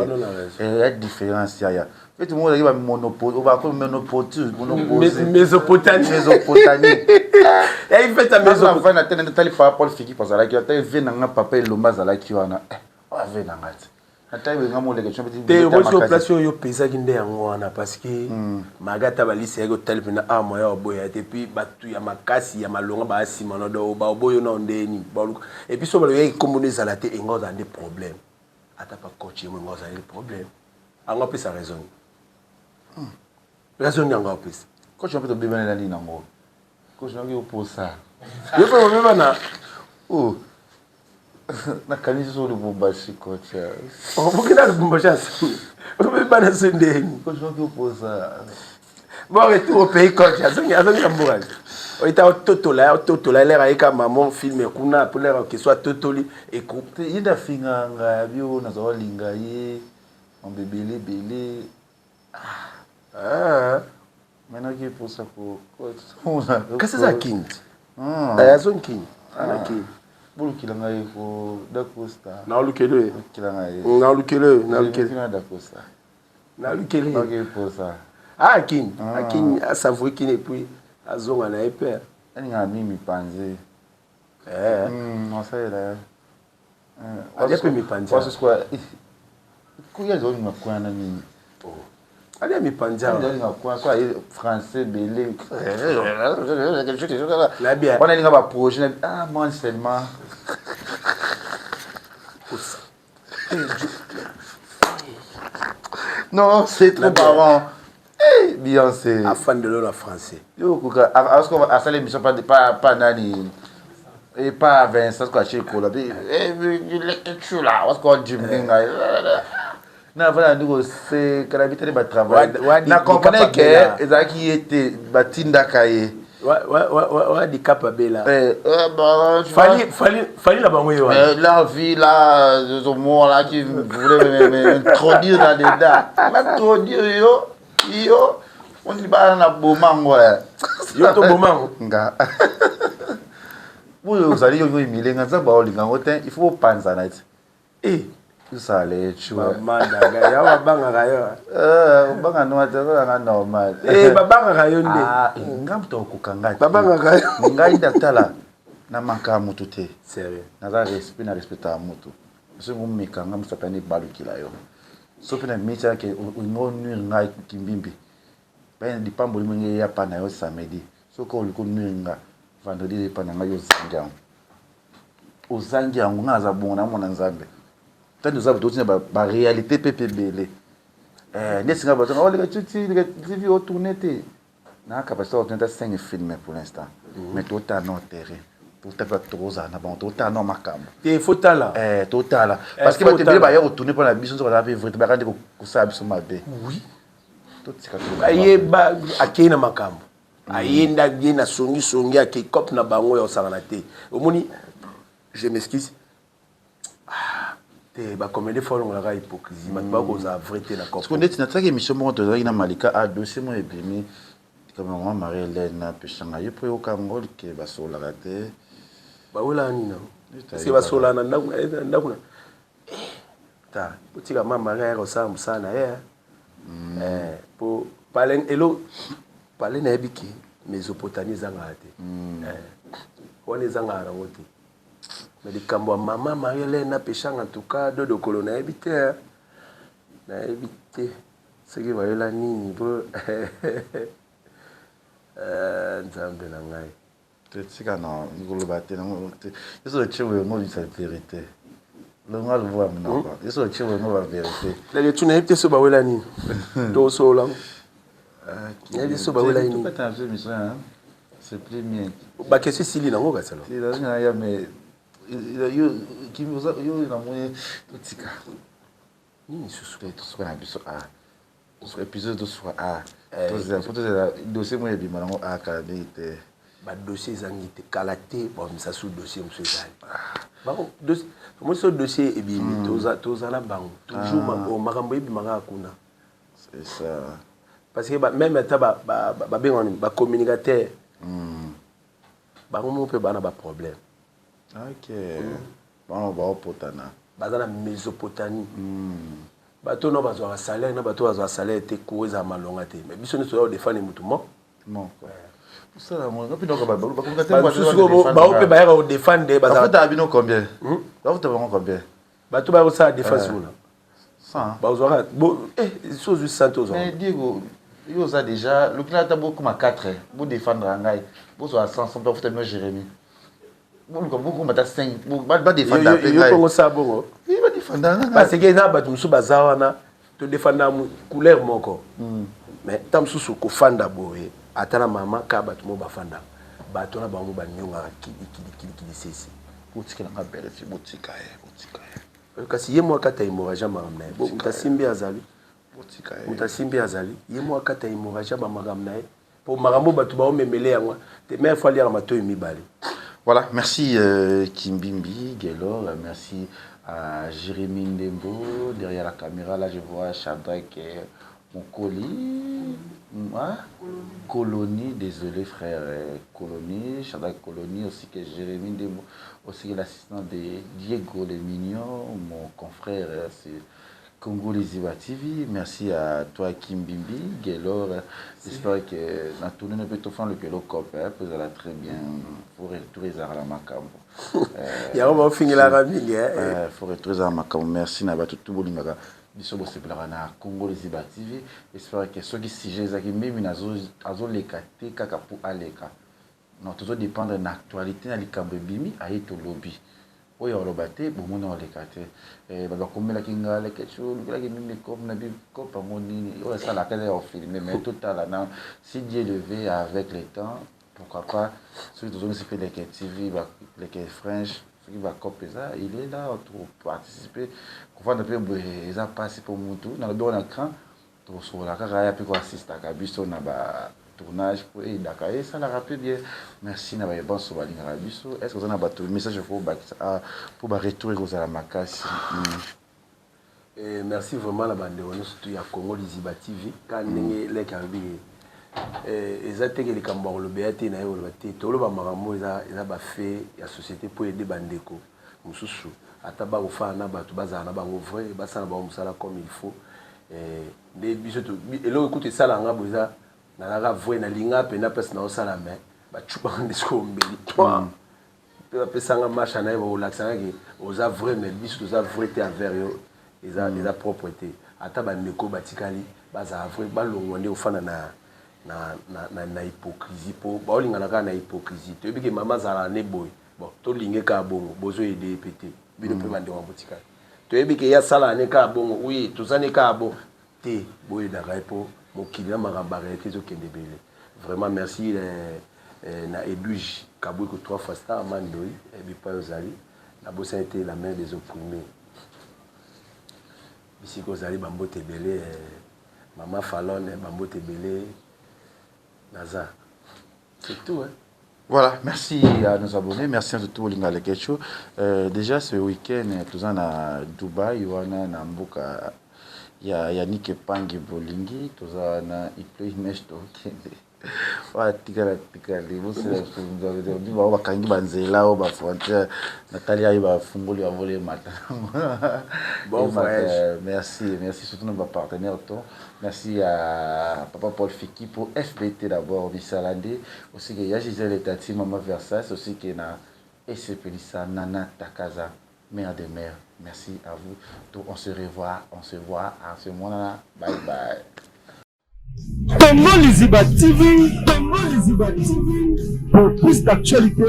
Eya différence yaya. Feti moko ozalaki ba monopole, obako monopotu, monopose. Mésopotamie. Mésopotamie. Yayi feti ya Mésopotamie. Na tene tali papa Paul Fiki azalaki wana, tali vie na nga papa Elomba azalaki wana. Eh, oyo vie na nga te. Natali benga moleke te. Te, okosi o place oyo pesaki nde yango wana parce que hmm. maga ata balisi yaki otali mpena a ah, moya oboya te puis bato ya makasi ya malonga baya nsima na do baoboyo nao nde nini baluka et puis so baloyaki nkombo nde ezala te enga ozala nde problème ata pa coach ye mwenga ozali problème ango apesa raison hmm. raison nini yango apesa coach mpe tobebanela nini yango coach nangi oposa yo mpe bobebana oh. nakanisi so lubumbashi coach okoki na lubumbashi asami obebana so ndeni coach nangi oposa bon retour au pays coach azongi azongi na mboka oyita ototola ototola elere ayeka mamo filme kuna po lere okeso atotoli eko ye nde afingaka ngai abi oyo naza olinga ye mambo ebele ebele ah. Maintenant ki posa ko kasi eza kini hmm. eh, azongi kini ana ah. kini bolukela ngai ko dacosta naolukele olukela ngai naolukele naolukele dacosta nalukeli ye posa ah kini ah. akini asavoure kini epuis azonga na ye père alingaka mingi mipanzi eh. hmm, asalela eh. alia mpe mipanzi kuya azolinga kuna na nini oh. alia mipanzi azolinga kuna so aye français ebele wana elinga baprojet ah moi seulement Non, c'est trop marrant. Hey, Beyoncé. Afandelo na français. Yo kuka asko asala émission pas pas pas nani et pas Vincent quoi chez kola bi eh le là wasko jim ngai. Na voilà ndiko c'est kala bitale ba travail. Na comprenait que ezalaki ye te batindaka ye. Wadi kapa bela. Eh, eh, bah, Fally, Fally, Fally na bango ye wana. Euh, la vie là, ce mot là qui voulait m'introduire là-dedans. M'introduire yo, yo. On dit bah na bomango eh. Yo to bomango. Nga. Oyo ozali yo yo emilenga nzambe aolinga yango te il faut opanzana ti Eh. Sale chua. Maman nanga ya babangaka yo. Eh, obanga no ata nga normal. Eh, babangaka yo nde. Ah, eh, nga moto okoka nga. Babangaka yo. Ngai ndatala na manka moto te. Sérieux. Naza respect na respecta moto. Soki omeka nga mosapi ane balukila yo. Soki na miti yake olingo nuire ngai kimbimbi. Baye lipamboli mwenge ya pa na yo samedi. Soki oliko nuire nga vendredi epa na ngai yo zangi yango. Ozangi yango nga naza bongo na mwana nzambe tango toza boye totina ba réalité pe pe ebele eh, nde singa bato oh, leka tuti leka tv o tourner te na capacité o tourner ta 5 films pour l'instant mm. mais totala no terrain totala pe tozala na bango totala no makambo te faut tala eh totala eh, parce que bato ebele baya kotourner mpo na biso nzoka baza pe vrai te bayaka nde kosala biso mabe oui totika ayeba akei na makambo Aye nde aye na songi songi ake cop na bango ya osakana te omoni je m'excuse ah, te ba comédie faut alongolaka hypocrisie bato bakozala vrai te na cop siko ndeti natalaki émission moko tozalaki na malika a dossier moko ebimi likambo ya mama marie hélène apesanga ye mpo yoka yango ke basololaka te bawelaka nini yango parce basololaka na ndako na ndako na eh, ta botika mama marie ayaka kosala mosala na ye eh, po pale elo pale nayebi ke mesopotamie ezangaka te mm. eh, wana ezangaka nango te mais likambo ya mama marie helene na peshanga en tout cas dodokolo nayebi te eh. nayebi te soki bayela nini po eh, nzambe na ngai Te tika na koloba te nango te yo soki otie boye ngo obimisa verite longa loboya monoko yo soki otie boye ngo ba verite leke tu nayebi te so bawela nini tosolola ngo. Nayebi so bawelaki nini. Tokata na biso émission, hein. C'est plus bien. Baquestion esili nango kasi alors. Ezalaki na ya mais yo kimi oza yo namoni totika. Nini susu? Te, tosuka na biso a tosuka épisode, tosuka a tozela po tozela dossier moko ebima nango a kala mingi te. Badossier ezangi te, kala te babimisa su dossier mosusu ezali. Bango omoni so dossier ebimi, toza na bango toujours. Makambo ebima kaka kuna. C'est ça. Parce que même ata babengaka nini, bacommunicateur, bango moko mpe baa na baproblème. Ok, bango baopotana. Baza na Mésopotamie. Bato no bazwaka salaire na bato bazwaka salaire te, cour ezala malonga te, mais biso nyonso toya kodéfendre motu mo. Moko osala yango nga mpe bacommunicateur. Basusu bao mpe bayaka kodéfendre. Bafutaka bino combien? Bafuta bango combien? Bato baya kosala défense kuna. 100. Bazwaka so ozwi 100 te, ozwaka. Mais Diego, yo oza déjà lokila, ata bokoma 4 bodéfendre ngai, bozwa 100 100, bafuta bino. Jérémie, boluka bokoma ata 5, badéfendre mpe yo. Ngai. Kongo osala bongo. Badéfendre ngai. Parce que eza bato mosusu baza wana, todéfenda couleur moko, mais ta mosusu kofanda boye, ata na mama kaka bato mo bafandaka, bato na bango banyongaka kilikili sesi. Botikela nga belle fille, botika ye, botika ye. Kasi ye mo akata hémorragie ya makambo na ye. Moto asimbi azali. Botika ye. Moto asimbi azali, ye mo akata hémorragie ya bamakambo na ye, mpo makambo bato baomemele yango te. Mais fo aliaka matoi mibale. Voilà, merci Kimbimbi, Gelor, merci à Jérémy Ndembo, derrière la caméra, là je vois Shadrach Mokoli, hein? Colonie, désolé frère, Colonie, Shadrach Colonie, aussi que Jérémy Ndembo, aussi que l'assistant de Diego Le Mignon, mon confrère, c'est Congo Liziba TV. Merci à toi Kimbimbi, Gelor. J'espère que na tourné peut tout faire le kelo cop, hein, vous allez très bien pour tous les arts la makambo. Yango baofingelaka mingi. Faut retrouver la makambo. Merci na bato tout bolingaka biso, bosepelaka na Congo Liziba TV. J'espère que soki sujet ezalaki mbimi azoleka te kaka po aleka. Non, tozodépendre na actualité, na likambo ebimi aye tolobi. Oyo aloba te, bomoni oleka te. Bato bakomelaki nga leke olukelaki mimi cope na cope yango nini oyo asalaka eza ya ofilme, mais totala na si Dieu le veut, avec le temps, pourquoi pas, soki tozongisi mpe Leke TV, Leke French, soki bacope eza, il est là toparticipe. Kovanda mpe boye eza mpasi mpo mutu nalobi wana cran tokosokola kaka aya mpe koassistaka biso na ba tournage mpo eyedaka esalaka mpe bien. Merci na baye banso balingaka biso. Est ce que oza na bato message ko obakisa mpo baretour ekozala makasi? Merci vraiment na bandeko nyonso tu ya Congo Liziba TV. Ka ndenge leke alobi, eza teke likambo ya kolobela te, na ye koloba te, toloba makambo eza bafaits ya société mpo ede bandeko mosusu, ata bakofana na bato, bazala na bango vrai, basala bango mosala comme il faut. Nde biso eloko ekutu esalanga boye, eza nazalaka vrai, nalinga mpenza place naosala, mais bacubaka nde sikoyo mbeli toi mpe bapesanga marche na ye, bakolakisanga ke oza vrai, mais biso toza vrai te envers yo, eza propre te. Ata bandeko batikali bazala vrai, balongwa nde ofanda na hypocrisie, mpo baolingana kaka na hypocrisie. Toyebi ke mama azalaka ne boye, bon, tolinge kaka bongo, bozoyede ye mpe te. Bino mpe bandeko ya botikali, toyebi ke ye asalaka ne kaka bongo, oui, toza ne kaka bongo te, boyedaka ye mpo mokili na makambo ya réalité ezokende ebele. Vraiment merci na Edwige Kabwiko, trois fois star Mandoi, bipai ozali, nabosani te la mère des opprimés, bisika ozali, bambote ebele. Mama Falone, bambote ebele naza, c'est tout, hein? Voilà, merci à nos abonnés, merci à tout Linga Lekecho. Déjà ce week-end, tous à Dubaï, wana na mboka ya Yannick Pangi Bolingi, tous na il pleut, il neige, tokende. Oyo tikala tikali bao bakangi banzela oyo bafrontière, natali ayo bafungoli bavole mata. Bon voyage. Merci, merci surtout nos partenaires to. Merci à papa Paul Fiki pour FBT d'abord Bisalande, aussi que ya Gisèle Etati, mama Versace, aussi que na esepelisa Nana Takaza, mère de mère. Merci à vous. Donc on se revoit, on se voit à ce moment-là. Bye bye. Congo Liziba TV, Congo Liziba TV, pour plus d'actualités.